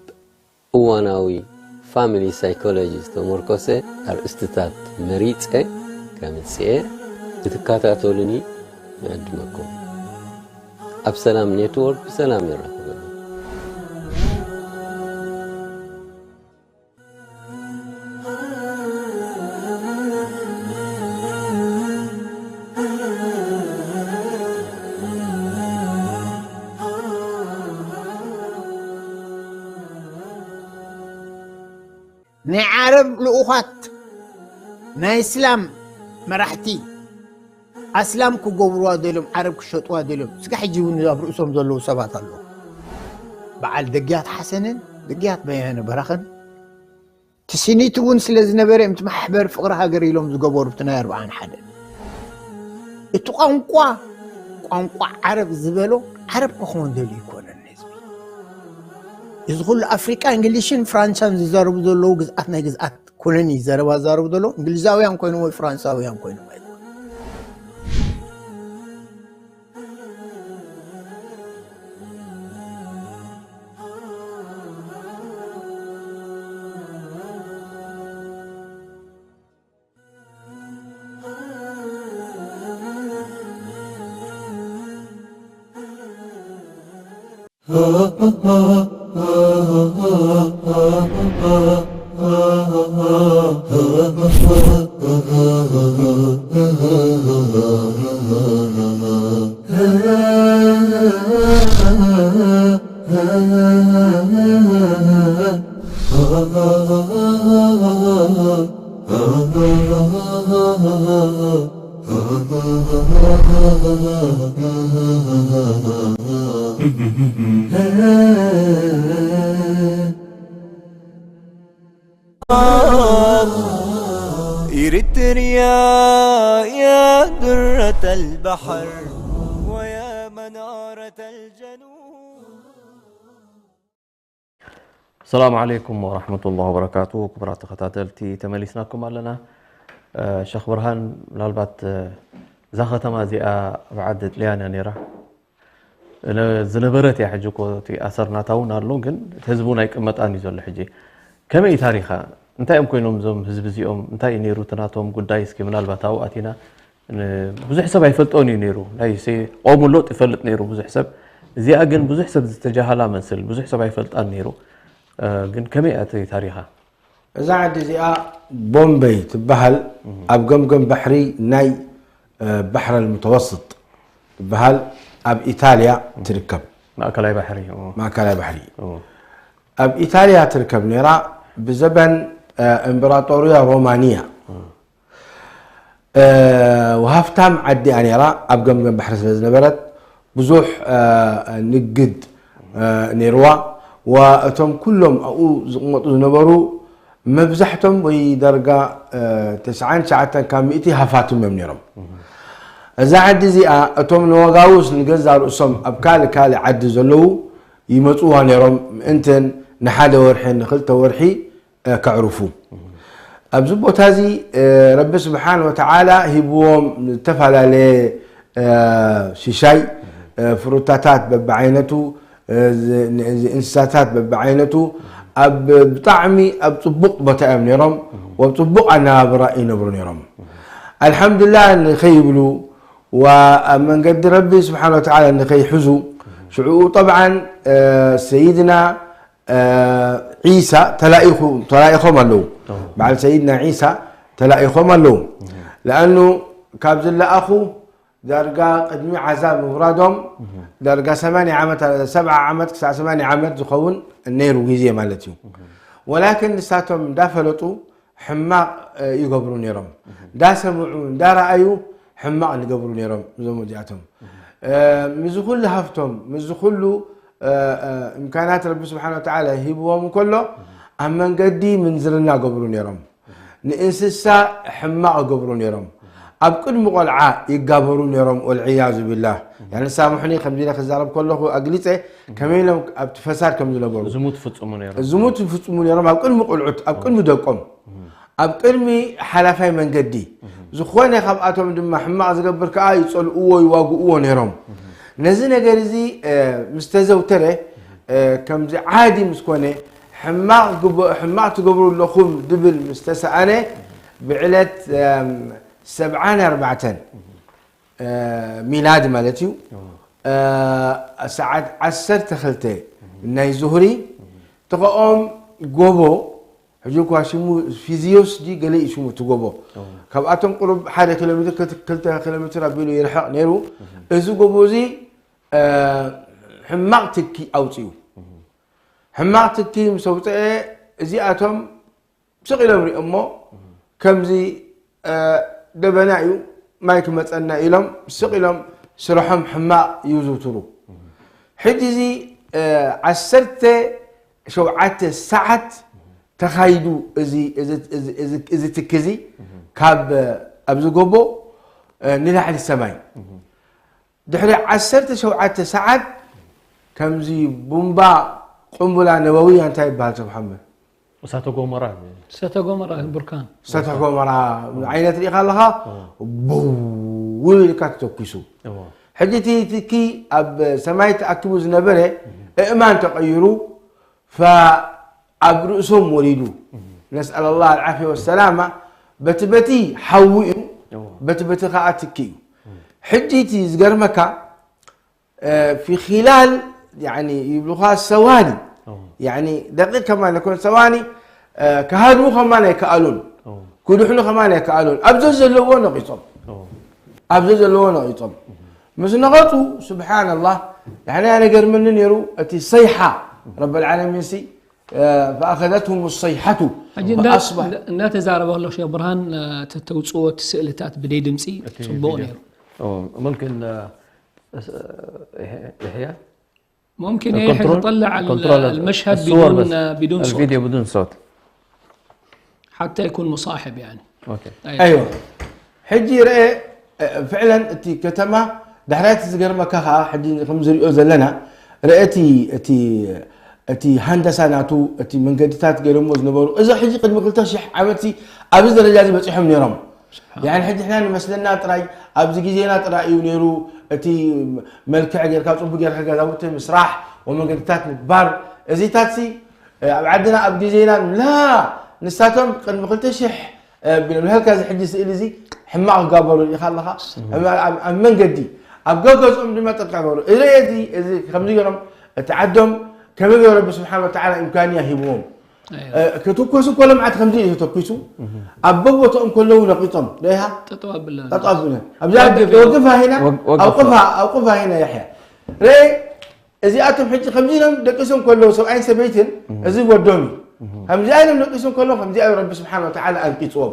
እዋናዊ ፋሚሊ ሳይኮሎጂ ዝተመርኮሰ ኣርእስትታት መሪጸ ከምጽኤ ክትከታተሉኒ ንዕድመኩም። ኣብ ሰላም ኔትወርክ ብሰላም የራኽበና። ናይ ዓረብ ልኡኻት ናይ እስላም መራሕቲ ኣስላም ክገብርዋ ደልዮም ዓረብ ክሸጥዋ ደልዮም ስጋ ሕጂ እውን ኣብ ርእሶም ዘለዉ ሰባት ኣለዉ። በዓል ደግያት ሓሰንን ደግያት በያነ በራኸን ትስኒት እውን ስለ ዝነበረ እዮም እቲ ማሕበር ፍቕሪ ሃገር ኢሎም ዝገበሩ እቲ ናይ ኣርብዓን ሓደ እቲ ቋንቋ ቋንቋ ዓረብ ዝበሎ ዓረብ ክኸውን ደልዩ ይኮነን ህዝቢ እዚ ኩሉ ኣፍሪቃ እንግሊሽን ፍራንሳን ዝዛረቡ ዘለዉ ግዝኣት ናይ ግዝኣት ኮሎኒ ዘረባ ዝዛረቡ ዘለዉ እንግሊዛውያን ኮይኖም ወይ ፍራንሳውያን ኮይኖም ኣይኮኑ إريتريا يا درة البحر ويا منارة الجنوب. ሰላም ዓለይኩም ወራህመቱላሂ ወበረካቱ። ክቡራት ተኸታተልቲ፣ ተመሊስናኩም ኣለና። እ፣ ሸኽ ብርሃን፣ ምናልባት፣ እ፣ እዛ ከተማ እዚኣ ኣብ ዓዲ ጥልያን እያ ነይራ። ነ-፣ ዝነበረት እያ። ሕጂ እኮ እቲ ኣሰር ናታ እውን ኣሎ፣ ግን እቲ ህዝቢ እውን ኣይቅመጣን እዩ ዘሎ። ሕጂ ከመይ እዩ ታሪኻ? እንታይ እዮም ኮይኖም እዞም ህዝቢ እዚኦም? እንታይ እዩ ነይሩ እቲ ናቶም ጉዳይ? እስኪ ምናልባት ኣብኡ ኣቲና ን-፣ ብዙሕ ሰብ ኣይፈልጦን እዩ ነይሩ። ናይ ሴ-፣ ኦሙ ሎጥ ይፈልጥ ነይሩ ብዙሕ ሰብ። እዚኣ ግን ብዙሕ ሰብ ዝተጃሃላ መስል፣ ብዙሕ ሰብ ኣይፈልጣን ነይሩ። እ፣ ግን ከመይ እያ እቲ ታሪኻ? እዛ ዓዲ እዚኣ ቦምበይ ትበሃል። ኣብ ገምገም ባሕሪ ናይ፣ እ፣ ባሕር ኣልሙተወስጥ ትበሃል፣ ኣብ ኢታልያ ትርከብ። ማእከላይ ባሕሪ። ኦ፣ ማእከላይ ባሕሪ። ኦ። ኣብ ኢታልያ ትርከብ ነይራ። ብዘበን፣ እ፣ እምበራጦርያ ሮማንያ፣ እ፣ ወሃፍታም ዓዲ እያ ነይራ። ኣብ ገምገም ባሕሪ ስለ ዝነበረት ብዙሕ፣ እ፣ ንግድ፣ እ፣ ነይርዋ። ወእቶም ኩሎም ኣብኡ ዝቕመጡ ዝነበሩ መብዛሕቶም ወይ ዳርጋ፣ እ፣ ተስዓን ትሽዓተን ካብ ሚእቲ ሃፋትም እዮም ነይሮም። እዛ ዓዲ እዚኣ እቶም ንወጋውስ ንገዛ ርእሶም ኣብ ካልእ ካልእ ዓዲ ዘለዉ ይመጽዋ ነይሮም፣ ምእንትን ንሓደ ወርሒ ንኽልተ ወርሒ፣ እ፣ ከዕርፉ። ኣብዚ ቦታ እዚ፣ እ፣ ረቢ ስብሓን ወተዓላ ሂብዎም ዝተፈላለየ፣ እ፣ ሽሻይ፣ እ፣ ፍሩታታት በብዓይነቱ፣ እ፣ ዝ-፣ ን-፣ ዝ-፣ እንስሳታት በብዓይነቱ ኣብ ብጣዕሚ ኣብ ጽቡቕ ቦታ እዮም ነይሮም፣ ኣብ ጽቡቕ ኣነባብራ ይነብሩ ነይሮም። ኣልሓምዱሊላህ ንኸይብሉ ወኣብ መንገዲ ረቢ ስብሓን ወተዓላ ንኸይሕዙ ሽዕኡ ጠብዓን፣ እ፣ ሰይድና እ፣ ዒሳ ተላኢኹ-፣ ተላኢኾም ኣለዉ። በዓል ሰይድና ዒሳ ተላኢኾም ኣለዉ። ለኣኑ ካብ ዝለኣኹ ዳርጋ ቅድሚ ዓዛብ ምውራዶም ዳርጋ ሰማንያ ዓመት፣ ሰብዓ ዓመት ክሳዕ ሰማንያ ዓመት ዝኸውን ነይሩ ግዜ ማለት እዩ። ወላኪን ንሳቶም እንዳፈለጡ ሕማቕ፣ እ፣ ይገብሩ ነይሮም። እንዳሰምዑ እንዳረኣዩ ሕማቕ ዝገብሩ ነይሮም እዞም እዚኣቶም። እ፣ ምስዚ ኩሉ ሃፍቶም፣ ምስዚ ኩሉ፣ እ፣ እ፣ እምካናት ረቢ ስብሓን ወተዓላ ሂብዎም እንከሎ ኣብ መንገዲ ምንዝርና ገብሩ ነይሮም። ንእንስሳ ሕማቕ ይገብሩ ነይሮም። ኣብ ቅድሚ ቆልዓ ይጋበሩ ነይሮም፣ ወልዕያዙ ቢላህ። ያኒ ሳምሑኒ ከምዚ ኢለ ክዛረብ ከለኹ ኣግሊፀ ከመይ ኢሎም ኣብቲ ፈሳድ ከም ዝነበሩ። ዝሙት ይፍፅሙ ነይሮም። ዝሙት ይፍፅሙ ነይሮም ኣብ ቅድሚ ቆልዑት፣ ኣብ ቅድሚ ደቆም፣ ኣብ ቅድሚ ሓላፋይ መንገዲ። ዝኾነ ካብኣቶም ድማ ሕማቕ ዝገብር ከኣ ይጸልእዎ፣ ይዋግእዎ ነይሮም። ነዚ ነገር እዚ፣ እ፣ ምስ ተዘውተረ፣ እ፣ ከምዚ ዓዲ ምስ ኮነ፣ ሕማቕ ግበ-፣ ሕማቕ ትገብሩ ኣለኹም ድብል ምስ ተሰኣነ፣ ብዕለት፣ እም፣ ሰብዓን ኣርባዕተን፣ እ፣ ሚላድ ማለት እዩ፣ እ፣ ሰዓት ዓሰርተ ክልተ ናይ ዙህሪ፣ ተኸኦም ጎቦ፣ ሕጂ እኳ ሽሙ ፊዚዮስ ድዩ ገለ እዩ ሽሙ እቲ ጎቦ። ካብኣቶም ቁሩብ ሓደ ኪሎ ሜትር፣ ክልተ፣ ክልተ ኪሎ ሜትር ኣቢሉ ይርሕቕ ነይሩ። እዚ ጎቦ እዚ፣ እ፣ ሕማቕ ትኪ ኣውፅኡ። ሕማቕ ትኪ ምስ ኣውፅአ፣ እዚኣቶም ስቕ ኢሎም ሪኦሞ፣ ከምዚ፣ እ፣ ደበና እዩ፣ ማይ ክመፀና ኢሎም ስቕ ኢሎም ስርሖም ሕማቕ ይዝውትሩ። ሕጂ እዚ፣ እ፣ ዓሰርተ ሸውዓተ ሰዓት ተኻይዱ እዚ፣ እዚ፣ እዚ፣ እዚ፣ እዚ ትኪ እዚ ካብ፣ ኣብዚ ጎቦ፣ እ፣ ንላዕሊ ሰማይ። ድሕሪ ዓሰርተ ሸውዓተ ሰዓት ከምዚ ቡምባ፣ ቁምቡላ ነበውያ እንታይ ይበሃል፣ ሰብ ሓመድ? እሳተ ጎመራ። እሳተ ጎመራ፣ ቡርካን። እሳተ ጎመራ ዓይነት ርኢኻ ኣለኻ? ብው ኢልካ ተተኩሱ። እዎ። ሕጂ እቲ ትኪ ኣብ ሰማይ ተኣኪቡ ዝነበረ እእማን ተቐይሩ፣ ፈ-፣ ኣብ ርእሶም ወሪዱ። ነስኣል ኣላህ ኣልዓፍያ ወሰላማ። በቲ በቲ ሓዊ እዩ፣ እዎ። በቲ በቲ ከዓ ትኪ እዩ። ሕጂ እቲ ዝገርመካ፣ እ፣ ፊ ኺላል፣ ያኒ፣ ይብሉኻ ሰዋኒ። እዎ። ያኒ፣ ደቂቅ ከማን ይኮን ሰዋኒ፣ እ፣ ክሃድሙ ከማን ኣይከኣሉን። እዎ። ክድሕኑ ከማን ኣይከኣሉን። ኣብ ዘዘለዎ ነቒጾም። እዎ። ኣብ ዘዘለዎ ነቒጾም። ምስ ነቐጹ፣ ስብሓንላህ፣ ያኒ፣ ኣነ ገርመኒ ነይሩ፣ እቲ ሰይሓ ረብል ዓለሚን ሲ፣ እ፣ ፈኣኸዘትሁም ሰይሓቱ ሕጂ እንዳ-፣ ፈኣስባሕ-፣ እንዳ-፣ እንዳተዛረበ ከሎ ሼክ ብርሃን፣ እ፣ ተተውፅኦ እቲ ስእልታት ብደይ ድምፂ እቲ ፅቡቕ ቪድዮ። ነይሩ። ኦ፣ ሙምኪን፣ እ፣ እስ-፣ እ፣ ይሕ-፣ ይሕያ? ممكن يا أخي الكنترول؟ تطلع ال-، الكنترول المشهد الصور بدون، بس. بدون صوت. الفيديو بدون صوت. ሓታ ይኩን ሙሳሕብ ያኒ ኦኬ ኣይ- ኣይወ ሕጂ ረአ ፍዕለን እቲ ከተማ ዳሕራይቲ ዝገርመካ ከዓ ሕጂ ከምዝሪኦ ዘለና ረአቲ እቲ እቲ ሃንደሳ ናቱ እቲ መንገድታት ገይሮሞ ዝነበሩ እዚ ሕጂ ቅድሚ ክልተ ሽሕ ዓመት ኣብዚ ደረጃ እዚ በፂሖም ነይሮም። ያኒ ሕጂ ሕና ንመስለና ጥራይ ኣብዚ ግዜና ጥራይ እዩ ነይሩ እቲ መልክዕ ጌርካ ፅቡቅ ጌርካ ገዛውቲ ምስራሕ ወመንገድታት ምግባር እዚታት ሲ ኣብ ዓድና ኣብ ግዜና ላ ንሳቶም ቅድሚ ክልተ ሽሕ ቢሎም ንሀልካ እዚ ሕጂ ስእሊ እዚ ሕማቕ ክጋበሩ ሪኢኻ ኣለኻ ኣብ መንገዲ ኣብ ገገዝኦም ድማ ጥንቃ ገበሩ እዚ እዚ ከምዚ ገይሮም እቲ ዓዶም ከመይ ገይሩ ረቢ ስብሓን ወተዓላ ኢምካንያ ሂብዎም ክትኮሱ እኮ ልምዓት ከምዚ እዩ ተተኪሱ ኣብ በቦትኦም ከለዉ ነቂፆም ሪኢኻ ጠጠው ኣብለ ጠጠው ኣብለ ኣብዛ ወግፍ። ወግፋ ሂና ወግ- ወግፍ። ኣውቅፋ ኣውቅፋ ሂና ያሕያ ርእ እዚኣቶም ሕጂ ከምዚ ኢሎም ደቂሶም ከለዉ ሰብኣይን ሰበይትን እዚ ወዶም እዩ ከምዚኣ ኢሎም ደቂሶም ከለዉ ከምዚኣ እዩ ረቢ ስብሓን ወተዓላ ኣንቂፅዎም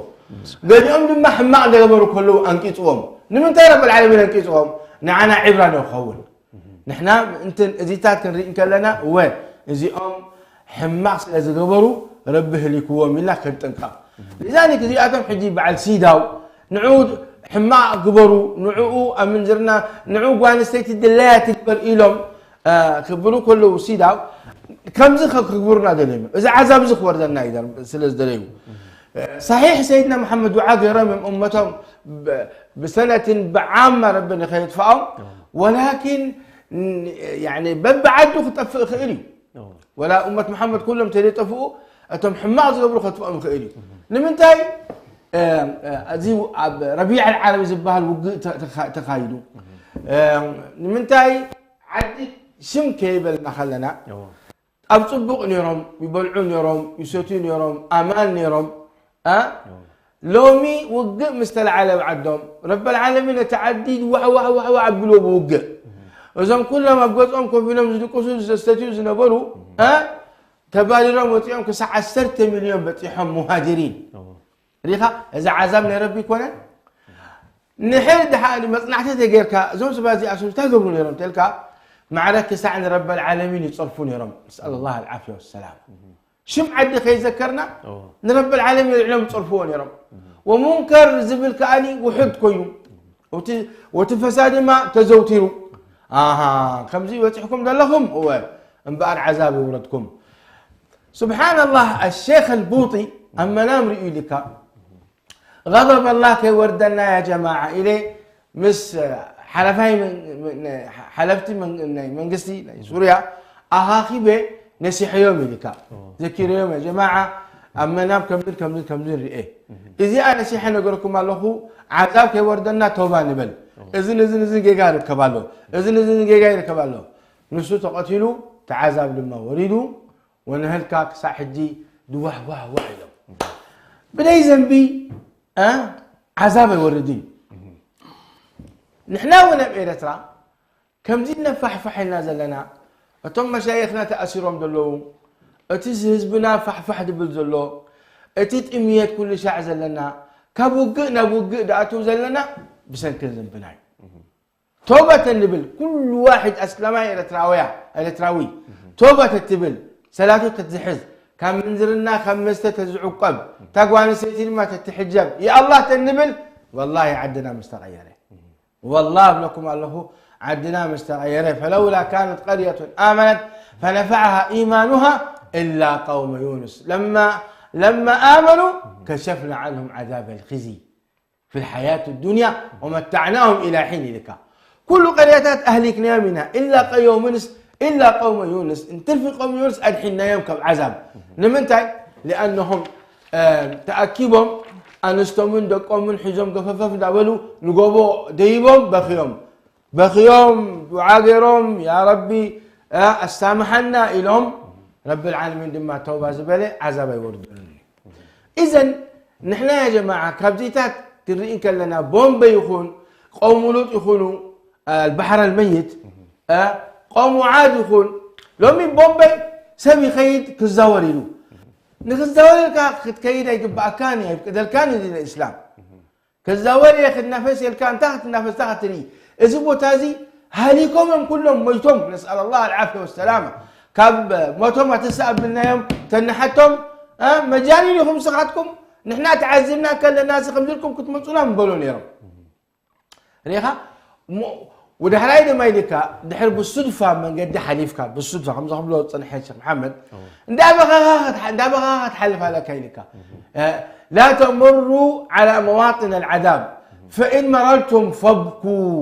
ገሊኦም ድማ ሕማቕ እንደገበሩ ከለዉ ኣንቂፅዎም ንምንታይ ረቢ ልዓለሚን ኣንቂፅዎም ንዓና ዒብራ ዶ ክኸውን ንሕና እንትን እዚታት ክንርኢ እንከለና እወ እዚኦም ሕማቕ ስለ ዝገበሩ ረቢ ህሊክዎም ኢልና ክንጥንቀቕ ሊዛሊክ እዚኣቶም ሕጂ በዓል ሲዳው ንዑ ሕማቕ ግበሩ ንዕኡ ኣምንዝርና ንዑ ጓንስተይቲ ድለያ ትግበር ኢሎም ክብሉ ከለዉ ሲዳው ከምዚ ክግብሩና ደልዮም እዚ ዓዛብ እዚ ክወርደና እዩ ስለ ዝደለዩ صحيح سيدنا محمد دعاء ገይሮም እዮም እመቶም ብሰነትን ብዓማ ረቢ ንኸየጥፍኦም ወላኪን በብዓዱ ክጠፍእ ይኽእል እዩ ወላ እመት መሓመድ ኩሎም ተደጠፍኡ እቶም ሕማቕ ዝገብሩ ከጥፍኦም ይኽእል እዩ ንምንታይ እዚ ኣብ ረቢዕ ዓረቢ ዝበሃል ውግእ ተኻይዱ ንምንታይ ዓዲ ሽም ከይበልና ከለና ኣብ ፅቡቕ ነይሮም ይበልዑ ነይሮም ይሰትዩ ነይሮም ኣማን ነይሮም ሎሚ ውግእ ምስ ተለዓለ ኣብ ዓዶም ረበልዓለሚን እቲ ዓዲ ዋሕዋሕዋሕዋ ኣቢልዎ ብውግእ እዞም ኩሎም ኣብ ገፅኦም ኮፍ ኢሎም ዝድቅሱ ዘስተትዩ ዝነበሩ ተባሪሮም ወፂኦም ክሳዕ ዓሰርተ ሚልዮን በፂሖም ሙሃጅሪን ሪኻ እዚ ዓዛብ ናይ ረቢ ይኮነን ንሕር ድሓ መፅናዕቲ ተጌርካ እዞም ስባ እዚኣሱ እንታይ ገብሩ ነይሮም ተልካ ማዕረ ክሳዕ ንረበል ዓለሚን ይፀርፉ ነይሮም ነስኣል ላህ ኣልዓፍያ ወሰላም ሽም ዓዲ ከይዘከርና ንረበል ዓለሚን ልዕሎም ይፀርፍዎ ነይሮም ወሙንከር ዝብል ከኣኒ ውሑድ ኮይኑ ወቲ ፈሳድማ ተዘውቲሩ ኣሃ ከምዚ በፂሕኩም ዘለኹም እወ እምበኣር ዓዛብ ይውረድኩም ስብሓን ላህ ኣሼክ ኣልቡጢ ኣብ መናም ርእዩ ኢልካ غضب الله ከይወርደና ያ ጀማዓ ኢለ ምስ ሓለፋይ ሓለፍቲ ናይ መንግስቲ ናይ ሱርያ ኣኻኺበ ነሲሐዮም ኢልካ ዘኪረዮም ያ ጀማዓ ኣብ መናም ከምዝን ከምዝን ከምዝን ርኤ እዚኣ ነሲሐ ነገርኩም ኣለኹ ዓዛብ ከይወርደና ተውባ ንበል እዝን እዝን እዝን ጌጋ ይርከብ ኣሎ እዝን እዝን ጌጋ ይርከብ ኣሎ ንሱ ተቐቲሉ ተዓዛብ ድማ ወሪዱ ወንህልካ ክሳዕ ሕጂ ድዋሕዋሕዋሕ ኢሎም ብደይ ዘንቢ ዓዛብ ኣይወርድን ንሕና እውን ኣብ ኤረትራ ከምዚ ነፋሕፋሕ ኢልና ዘለና እቶም መሻይኽና ተኣሲሮም ዘለዉ እቲ ህዝብና ፋሕፋሕ ድብል ዘሎ እቲ ጥምየት ኩሉ ሻዕ ዘለና ካብ ውግእ ናብ ውግእ ድኣትው ዘለና ብሰንክን ዘንብና እዩ ቶባ ተንብል ኩሉ ዋሕድ ኣስላማይ ኤረትራውያ ኤረትራዊ ቶባ ተትብል ሰላቱ ተትዝሕዝ ካብ ምንዝርና ካብ መስተ ተዝዕቆብ ታጓንሰይቲ ድማ ተትሕጀብ ይኣላህ ተንብል ወላሂ ዓድና ምስተቀየረ ወላሂ እብለኩም ኣለኹ ዓድና ምስተቀየረ ፈለውላ ካነት ቀርየቱን ኣመነት ፈነፈዐሃ ኢማኑሃ ኢላ ቀውመ ዩኑስ ለማ ለማ ኣመኑ ከሸፍና ዓንሁም ዓዛበ ልክዚ في الحياة الدنيا ومتعناهم إلى حين لك كل قريتات أهلكناهم إلا قوم يونس إلا قوم يونس انتل في قوم يونس أدحناهم كم عذاب نمنتاي لأنهم ተኣኪቦም ኣንስቶምን ደቆምን ሒዞም ገፈፈፍ እንዳበሉ ንጎቦ ደይቦም በኽዮም በኽዮም ዱዓ ገይሮም ያ ረቢ ኣሳምሓና ኢሎም ረቢ ልዓለሚን ድማ ተውባ ዝበለ ዓዛብ ኣይወርደሉን እዩ إذن نحن يا جماعة ካብዚታት ክንርኢ ከለና ቦምበ ይኹን قوم لوط ይኹኑ البحر الميت قوم عاد ይኹን ሎሚ ቦምበ ሰብ ይኸይድ ክዛወር ኢሉ ንክዛወር ኢልካ ክትከይድ ኣይግባኣካን እዩ ኣይፍቅደልካን እዩ ዲን እስላም ክዛወር እየ ክናፈስ ኢልካ እንታይ ክትናፈስ እንታይ ክትርኢ እዚ ቦታ እዚ ሃሊኮም እዮም ኩሎም ሞይቶም ነስኣል ላህ ኣልዓፍያ ወሰላማ ካብ ሞቶም ኣተሰኣብልናዮም ተናሓቶም መጃኒን ኢኹም ስኻትኩም ንሕና ተዓዚብና ከለና እዚ ከምዚ ኢልኩም ክትመፁና ምበሎ ነይሮም። ርኢኻ? እሞ ወደ ሕራይ ድማ ኢልካ ድሕር ብሱድፋ መንገዲ ሓሊፍካ ብሱድፋ ከምዚ ክብሎ ዝፀንሐ ሸክ መሓመድ እንዳበኸኻ ክትሓልፍ ኣለካ ኢልካ لا تمروا على مواطن العذاب فإن مررتم فابكوا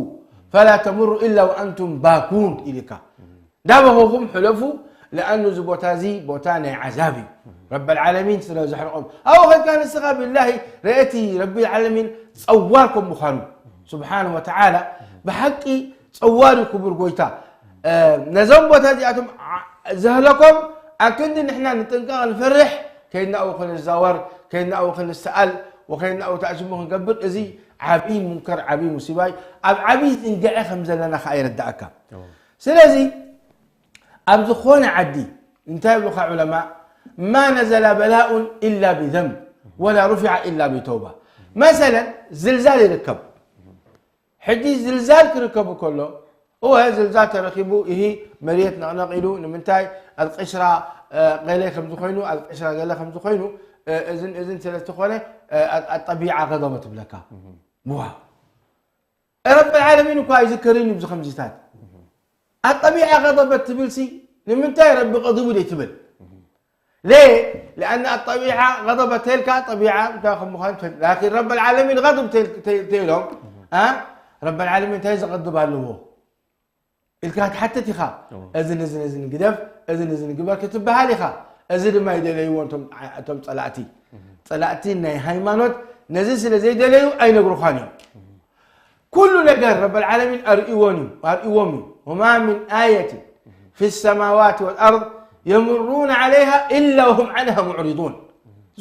فلا تمروا إلا وأنتم باكون ኢልካ እንዳበኸኹም ሕለፉ ለኣኑ እዚ ቦታ እዚ ቦታ ናይ ዓዛብ እዩ ረብ ዓለሚን ስለ ዘሕርቆም ኣብኡ ከድካ ንስኻ ብላሂ ረእቲ ረቢ ዓለሚን ፀዋር ከም ምዃኑ ስብሓን ወተዓላ ብሓቂ ፀዋር እዩ ክቡር ጎይታ ነዞም ቦታ እዚኣቶም ዘህለኮም ኣክንዲ ንሕና ንጥንቀቕ ንፈርሕ ከይድናኡ ክንዛወር ከይድናኡ ክንሰኣል ወከይድናኡ ተኣሽሙ ክንገብር እዚ ዓብዪ ሙንከር ዓብዪ ሙሲባይ ኣብ ዓብዪ ዝንግዐ ከም ዘለና ከዓ ይረዳእካ ስለዚ ኣብ ዝኾነ ዓዲ እንታይ ይብሉኻ ዑለማ ما نزل بلاء إلا بذنب ولا رفع إلا بتوبة مثلا ዝልዛል ይርከብ ሕጂ ዝልዛል ክርከብ ከሎ እወ ዝልዛል ተረኪቡ ይሂ መሬት ነቕነቕ ኢሉ ንምንታይ ኣልቅሽራ ገለ ከም ዝኾይኑ ኣልቅሽራ ገለ ከም ዝኾይኑ እዝን እዝን ስለ ዝኾነ ኣጠቢዓ ገደበ ትብለካ ዋ ረብ ዓለሚን እኳ ኣይዝከርን እዩ ከምዚታት ኣጠቢዓ ገደበት ትብል ሲ ንምንታይ ረቢ ቀዲቡ ደይ ትብል ليه؟ لأن الطبيعة غضب تلك طبيعة لكن رب العالمين غضب تلك تيلهم ها رب العالمين እንታይ ዘቐድብ ኣለዎ ኢልካ ትሓትት ኢኻ እዝን እዝን እዝን ግደፍ እዝን እዝን ግበር ክትበሃል ኢኻ እዚ ድማ ይደለይዎ እቶም ጸላእቲ ጸላእቲ ናይ ሃይማኖት ነዚ ስለ ዘይደለዩ ኣይነግሩኻን እዮም ኩሉ ነገር ረብ ዓለሚን ኣርእይዎም እዩ ኣርእይዎም እዩ وما من آية في السماوات والأرض يمرون عليها إلا وهم عنها معرضون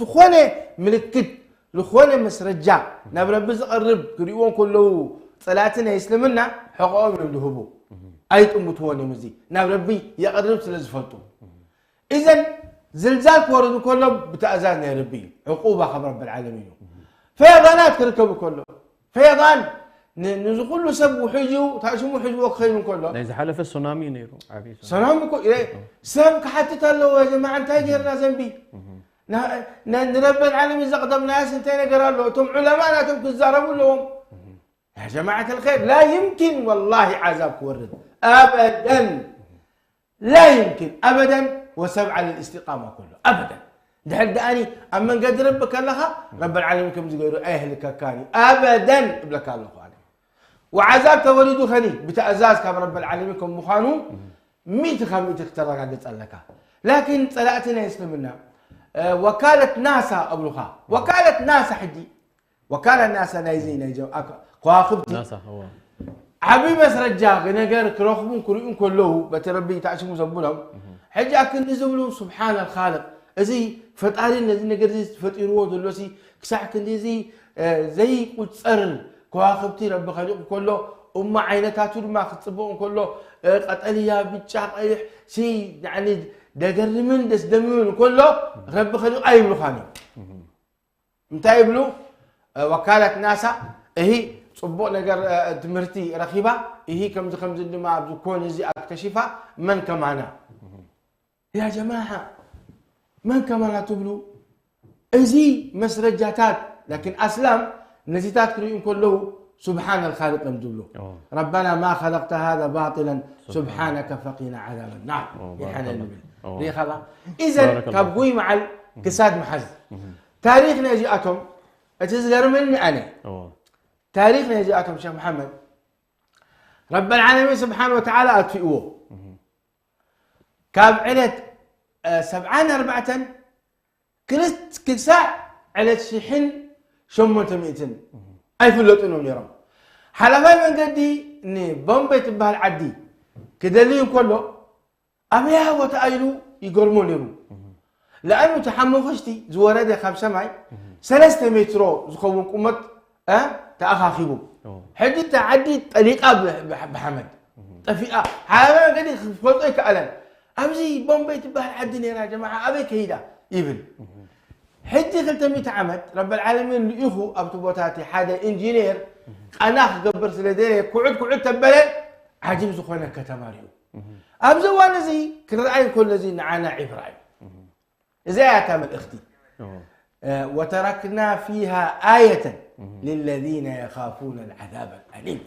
ዝኾነ ምልክት ዝኾነ መስረጃ ናብ ረቢ ዝቐርብ ክርእይዎ ከለዉ ጸላእቲ ናይ እስልምና ሕቆኦም እዮም ዝህቡ ኣይጥምትዎን እዮም እዚ ናብ ረቢ የቐርብ ስለ ዝፈልጡ እዘን ዝልዛል ክወርድ ከሎ ብትእዛዝ ናይ ረቢ እዩ ዕቁባ ካብ ረብ ዓለሚን እዩ ፈየዳናት ክርከብ ከሎ ፈየዳን ንዚ ኩሉ ሰብ ውሕጅ እዩ ታሽሙ ሕጅዎ ክኸይኑ ከሎ ናይ ዝሓለፈ ሱናሚ ነይሩ ዓብዪ ሱናሚ እኮ ኢለ ሰብ ክሓትት ኣለዎ ጀማዓ እንታይ ጌርና ዘንቢ ንረበን ዓለሚን ዘቕደምናያስ እንታይ ነገር ኣሎ እቶም ዑለማ ናቶም ክዛረቡ ኣለዎም يا جماعة الخير لا يمكن والله عذاب ክወርድ أبدا لا يمكن أبدا وسب على الاستقامة كله أبدا ድሕር ደኣኒ ኣብ መንገዲ ረቢ ከለኻ ረብ ዓለሚን ከምዚ ገይሩ ኣየህልከካን እዩ ኣበደን እብለካ ኣለኹ ኣነ ወዓዛብ ተወሪዱ ኸኒ ብትእዛዝ ካብ ረብ ዓለሚን ከም ምዃኑ ሚእቲ ካብ ሚእቲ ክተረጋግፅ ኣለካ ላኪን ፀላእቲ ናይ እስልምና ወካለት ናሳ እብሉኻ ወካለት ናሳ ሕጂ ወካለ ናሰ ናይዚ ናይ ከዋክብቲ ዓብይ መስረጃ ነገር ክረኽቡን ክርእዩን ከለዉ በቲ ረቢ ተኣሽሙ ዘብሎም ሕጂ ኣክንዲ ዝብሉ ስብሓን ኣልካልቅ እዚ ፈጣሪ ነዚ ነገር እዚ ፈጢርዎ ዘሎሲ ክሳዕ ክንዲ እዚ ዘይቁፀር ከዋክብቲ ረቢ ከሊቁ ከሎ እሞ ዓይነታቱ ድማ ክትፅበቑ ከሎ ቀጠልያ ብጫ ቀይሕ ሲ ደገርምን ደስደምምን ከሎ ረቢ ከሊቁ ኣይብሉኻን እዩ እንታይ ይብሉ ወካለት ናሳ እሂ ፅቡቅ ነገር ትምህርቲ ረኪባ እሂ ከምዚ ከምዚ ድማ ኣብዚ ኮን እዚ ኣክተሽፋ መን ከማና ያ ጀማዓ መን ከማና ትብሉ እዚ መስረጃታት ላኪን ኣስላም ነዚታት ክርእዩ ከለዉ سبحان الخالق እዮም ዝብሉ ربنا ما خلقت هذا باطلا سبحانك فقنا عذاب النار ይሓነ ንብል ሪኢኻ ኢዘን ካብ ጉይ መዓል ክሳድ መሓዝ ታሪክ ናይ እዚኣቶም እቲ ዝገርመኒ ኣነ ታሪክ ናይ እዚኣቶም ሸክ መሓመድ ረብ ልዓለሚን ስብሓን ወተዓላ ኣጥፊእዎ ካብ ዕለት ሰብዓን ኣርባዕተን ክሳዕ ዕለት ሽሕን ሸሞንተ ሚእትን ኣይፍለጡን እዮም ነይሮም ሓላፋይ መንገዲ ንቦምበይ ትበሃል ዓዲ ክደሊ እንከሎ ኣበያ ቦታ ኢሉ ይገርሞ ነይሩ ለኣኑ እቲ ሓሙኽሽቲ ዝወረደ ካብ ሰማይ ሰለስተ ሜትሮ ዝኸውን ቁመት ተኣኻኺቡ ሕጂ እታ ዓዲ ጠሊቃ ብሓመድ ጠፊኣ ሓላፋይ መንገዲ ክፈልጦ ይከኣለን ኣብዚ ቦምበይ ትበሃል ዓዲ ነይራ ጀማዓ ኣበይ ከይዳ ይብል ሕጂ ክልተ ሚእቲ ዓመት ረበል ዓለሚን ልኢኹ ኣብቲ ቦታ እቲ ሓደ ኢንጂነር ቃና ክገብር ስለ ደለየ ኩዕድ ኩዕድ ተበለ ዓጂብ ዝኾነ ከተማ ሪኡ ኣብዚ እዋን እዚ ክረኣይ እንከሎ እዚ ንዓና ዒብራ እዩ እዚኣ እያ እታ መልእኽቲ وتركنا فيها آية للذين يخافون العذاب الأليم.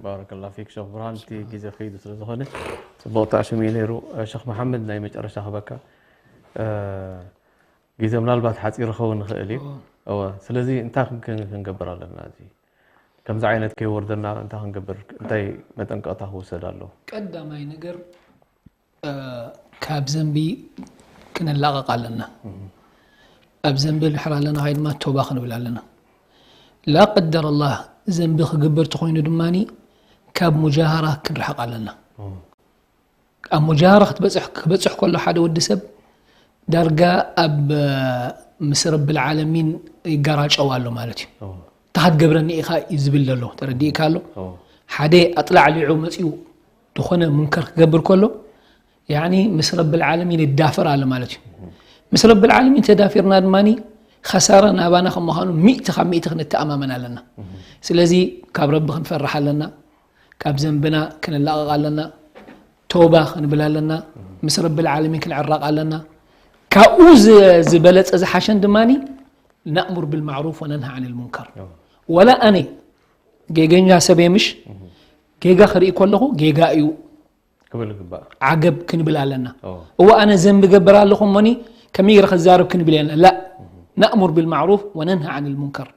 ባረከላ ፊክ ሸኽ ብርሃን፣ እቲ ግዜ ከይዱ ስለ ዝኾነ ጽቡቕ ጣዕሽም እዩ ነይሩ። ሸኽ መሓመድ፣ ናይ መጨረሻ ክበካ። ግዜ ምናልባት ሓፂር ክኸውን ንኽእል እዩ። እወ፣ ስለዚ እንታይ ክን- ክንገብር ኣለና? እዚ ከምዚ ዓይነት ከይወርደና እንታይ ክንገብር፣ እንታይ መጠንቀቕታ ክውሰድ ኣለዎ? ቀዳማይ ነገር ካብ ዘንቢ ክንላቐቕ ኣለና። ኣብ ዘንቢ ድሕር ኣለና ካይ ድማ ቶባ ክንብል ኣለና። ላ ቀደር ኣላህ ዘንቢ ክግበር ተኾይኑ ድማ ካብ ሙጃሃራ ክንርሕቕ ኣለና። ኣብ ሙጃሃራ ክትበፅሕ ክበፅሕ ከሎ ሓደ ወዲ ሰብ ዳርጋ ኣብ ምስ ረብል ዓለሚን ይጋራጨው ኣሎ ማለት እዩ። እንታይ ክትገብረኒ ኢኻ እዩ ዝብል ዘሎ። ተረዲእካ ኣሎ። ሓደ ኣጥላዕሊዑ መፂኡ ዝኾነ ሙንከር ክገብር ከሎ ያኒ ምስ ረብል ዓለሚን ይዳፈር ኣሎ ማለት እዩ። ምስ ረብል ዓለሚን ተዳፊርና ድማ ኸሳራ ናባና ከም ምዃኑ ሚእቲ ካብ ሚእቲ ክንተኣማመን ኣለና። ስለዚ ካብ ረቢ ክንፈርሕ ኣለና። ካብ ዘንብና ክንላቐቕ ኣለና። ተውባ ክንብል ኣለና። ምስ ረብል ዓለሚን ክንዕራቕ ኣለና። ካብኡ ዝበለፀ ዝሓሸን ድማ ናእሙር ብልማዕሩፍ ወነንሃ ዓን ልሙንከር። ወላ ኣነ ጌገኛ ሰብ እየ ምሽ ጌጋ ክርኢ ከለኹ ጌጋ እዩ ክብል ግባእ። ዓገብ ክንብል ኣለና። እወ ኣነ ዘንቢ ገብር ኣለኹ እሞኒ ከመይ ገይረ ክዛረብ ክንብል የለን። ላ ናእሙር ብልማዕሩፍ ወነንሃ ዓን ልሙንከር።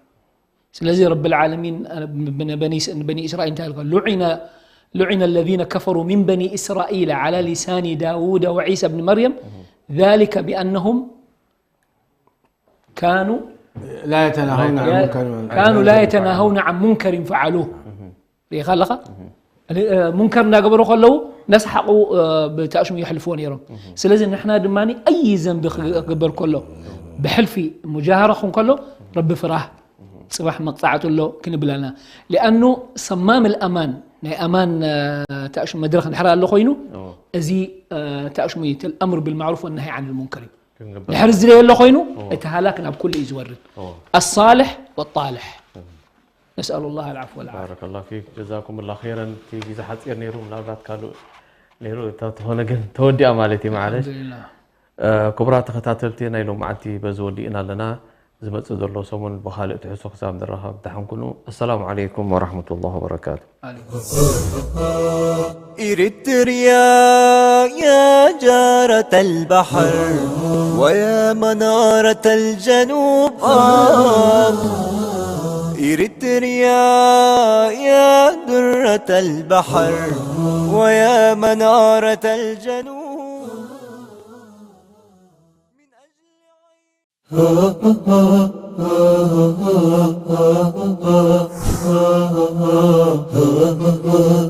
ስለዚ ረብል ዓለሚን ንበኒ እስራኤል እንታይ ኢልካ? ሉዒነ ለዚነ ከፈሩ ሚን በኒ እስራኢል ዓላ ሊሳኒ ዳውደ ወዒሳ ብኒ መርየም ذلك بأنهم كانوا لا يتناهون عن منكر كانوا لا يتناهون عن منكر فعلوه ርኢኻ ኣለኻ። ሙንከር እናገበሩ ከለዉ ነስሓቑ ብታእሽሙ የሕልፍዎ ነይሮም። ስለዚ ንሕና ድማ ኣይ ዘንቢ ክግበር ከሎ ብሕልፊ ሙጃሃራ ክን ከሎ ረቢ ፍራህ ጽባሕ መቕጻዕቲ ኣሎ ክንብል ኣለና። ሊኣኑ ሰማም ልኣማን ናይ ኣማን ታእሽሙ መድረኽ እንድሕር ኣሎ ኮይኑ እዚ ታእሽሙ ኣምር ብልማዕሩፍ ወናሂ ዓን ልሙንከር እዩ። ድሕር ዝደየ ኣሎ ኮይኑ እቲ ሃላክ ናብ ኩሉ እዩ ዝወርድ። ኣሳልሕ ወጣልሕ ነስኣሉ ላህ ኣልዓፍ ወልዓፍ። ባረከላ ፊክ ጀዛኩም ላ ኸይረን። እቲ ግዜ ሓፂር ነይሩ ምናልባት ካልእ ነይሩ እታ ተኾነ ግን ተወዲኣ ማለት እዩ። ማዓለሽ ክቡራት ተኸታተልቲ ናይ ሎማዓንቲ በዚ ወዲእና ኣለና። ዝመፅእ ዘሎ ሰሙን ብኻልእ ትሕዝቶ ክሳብ ንራኸብ ደሓን ኩኑ። ኣሰላሙ ዓለይኩም ወራሕመቱላህ ወበረካቱ። إريتريا يا جارة البحر ويا منارة الجنوب آه. إريتريا يا درة البحر ويا منارة الجنوب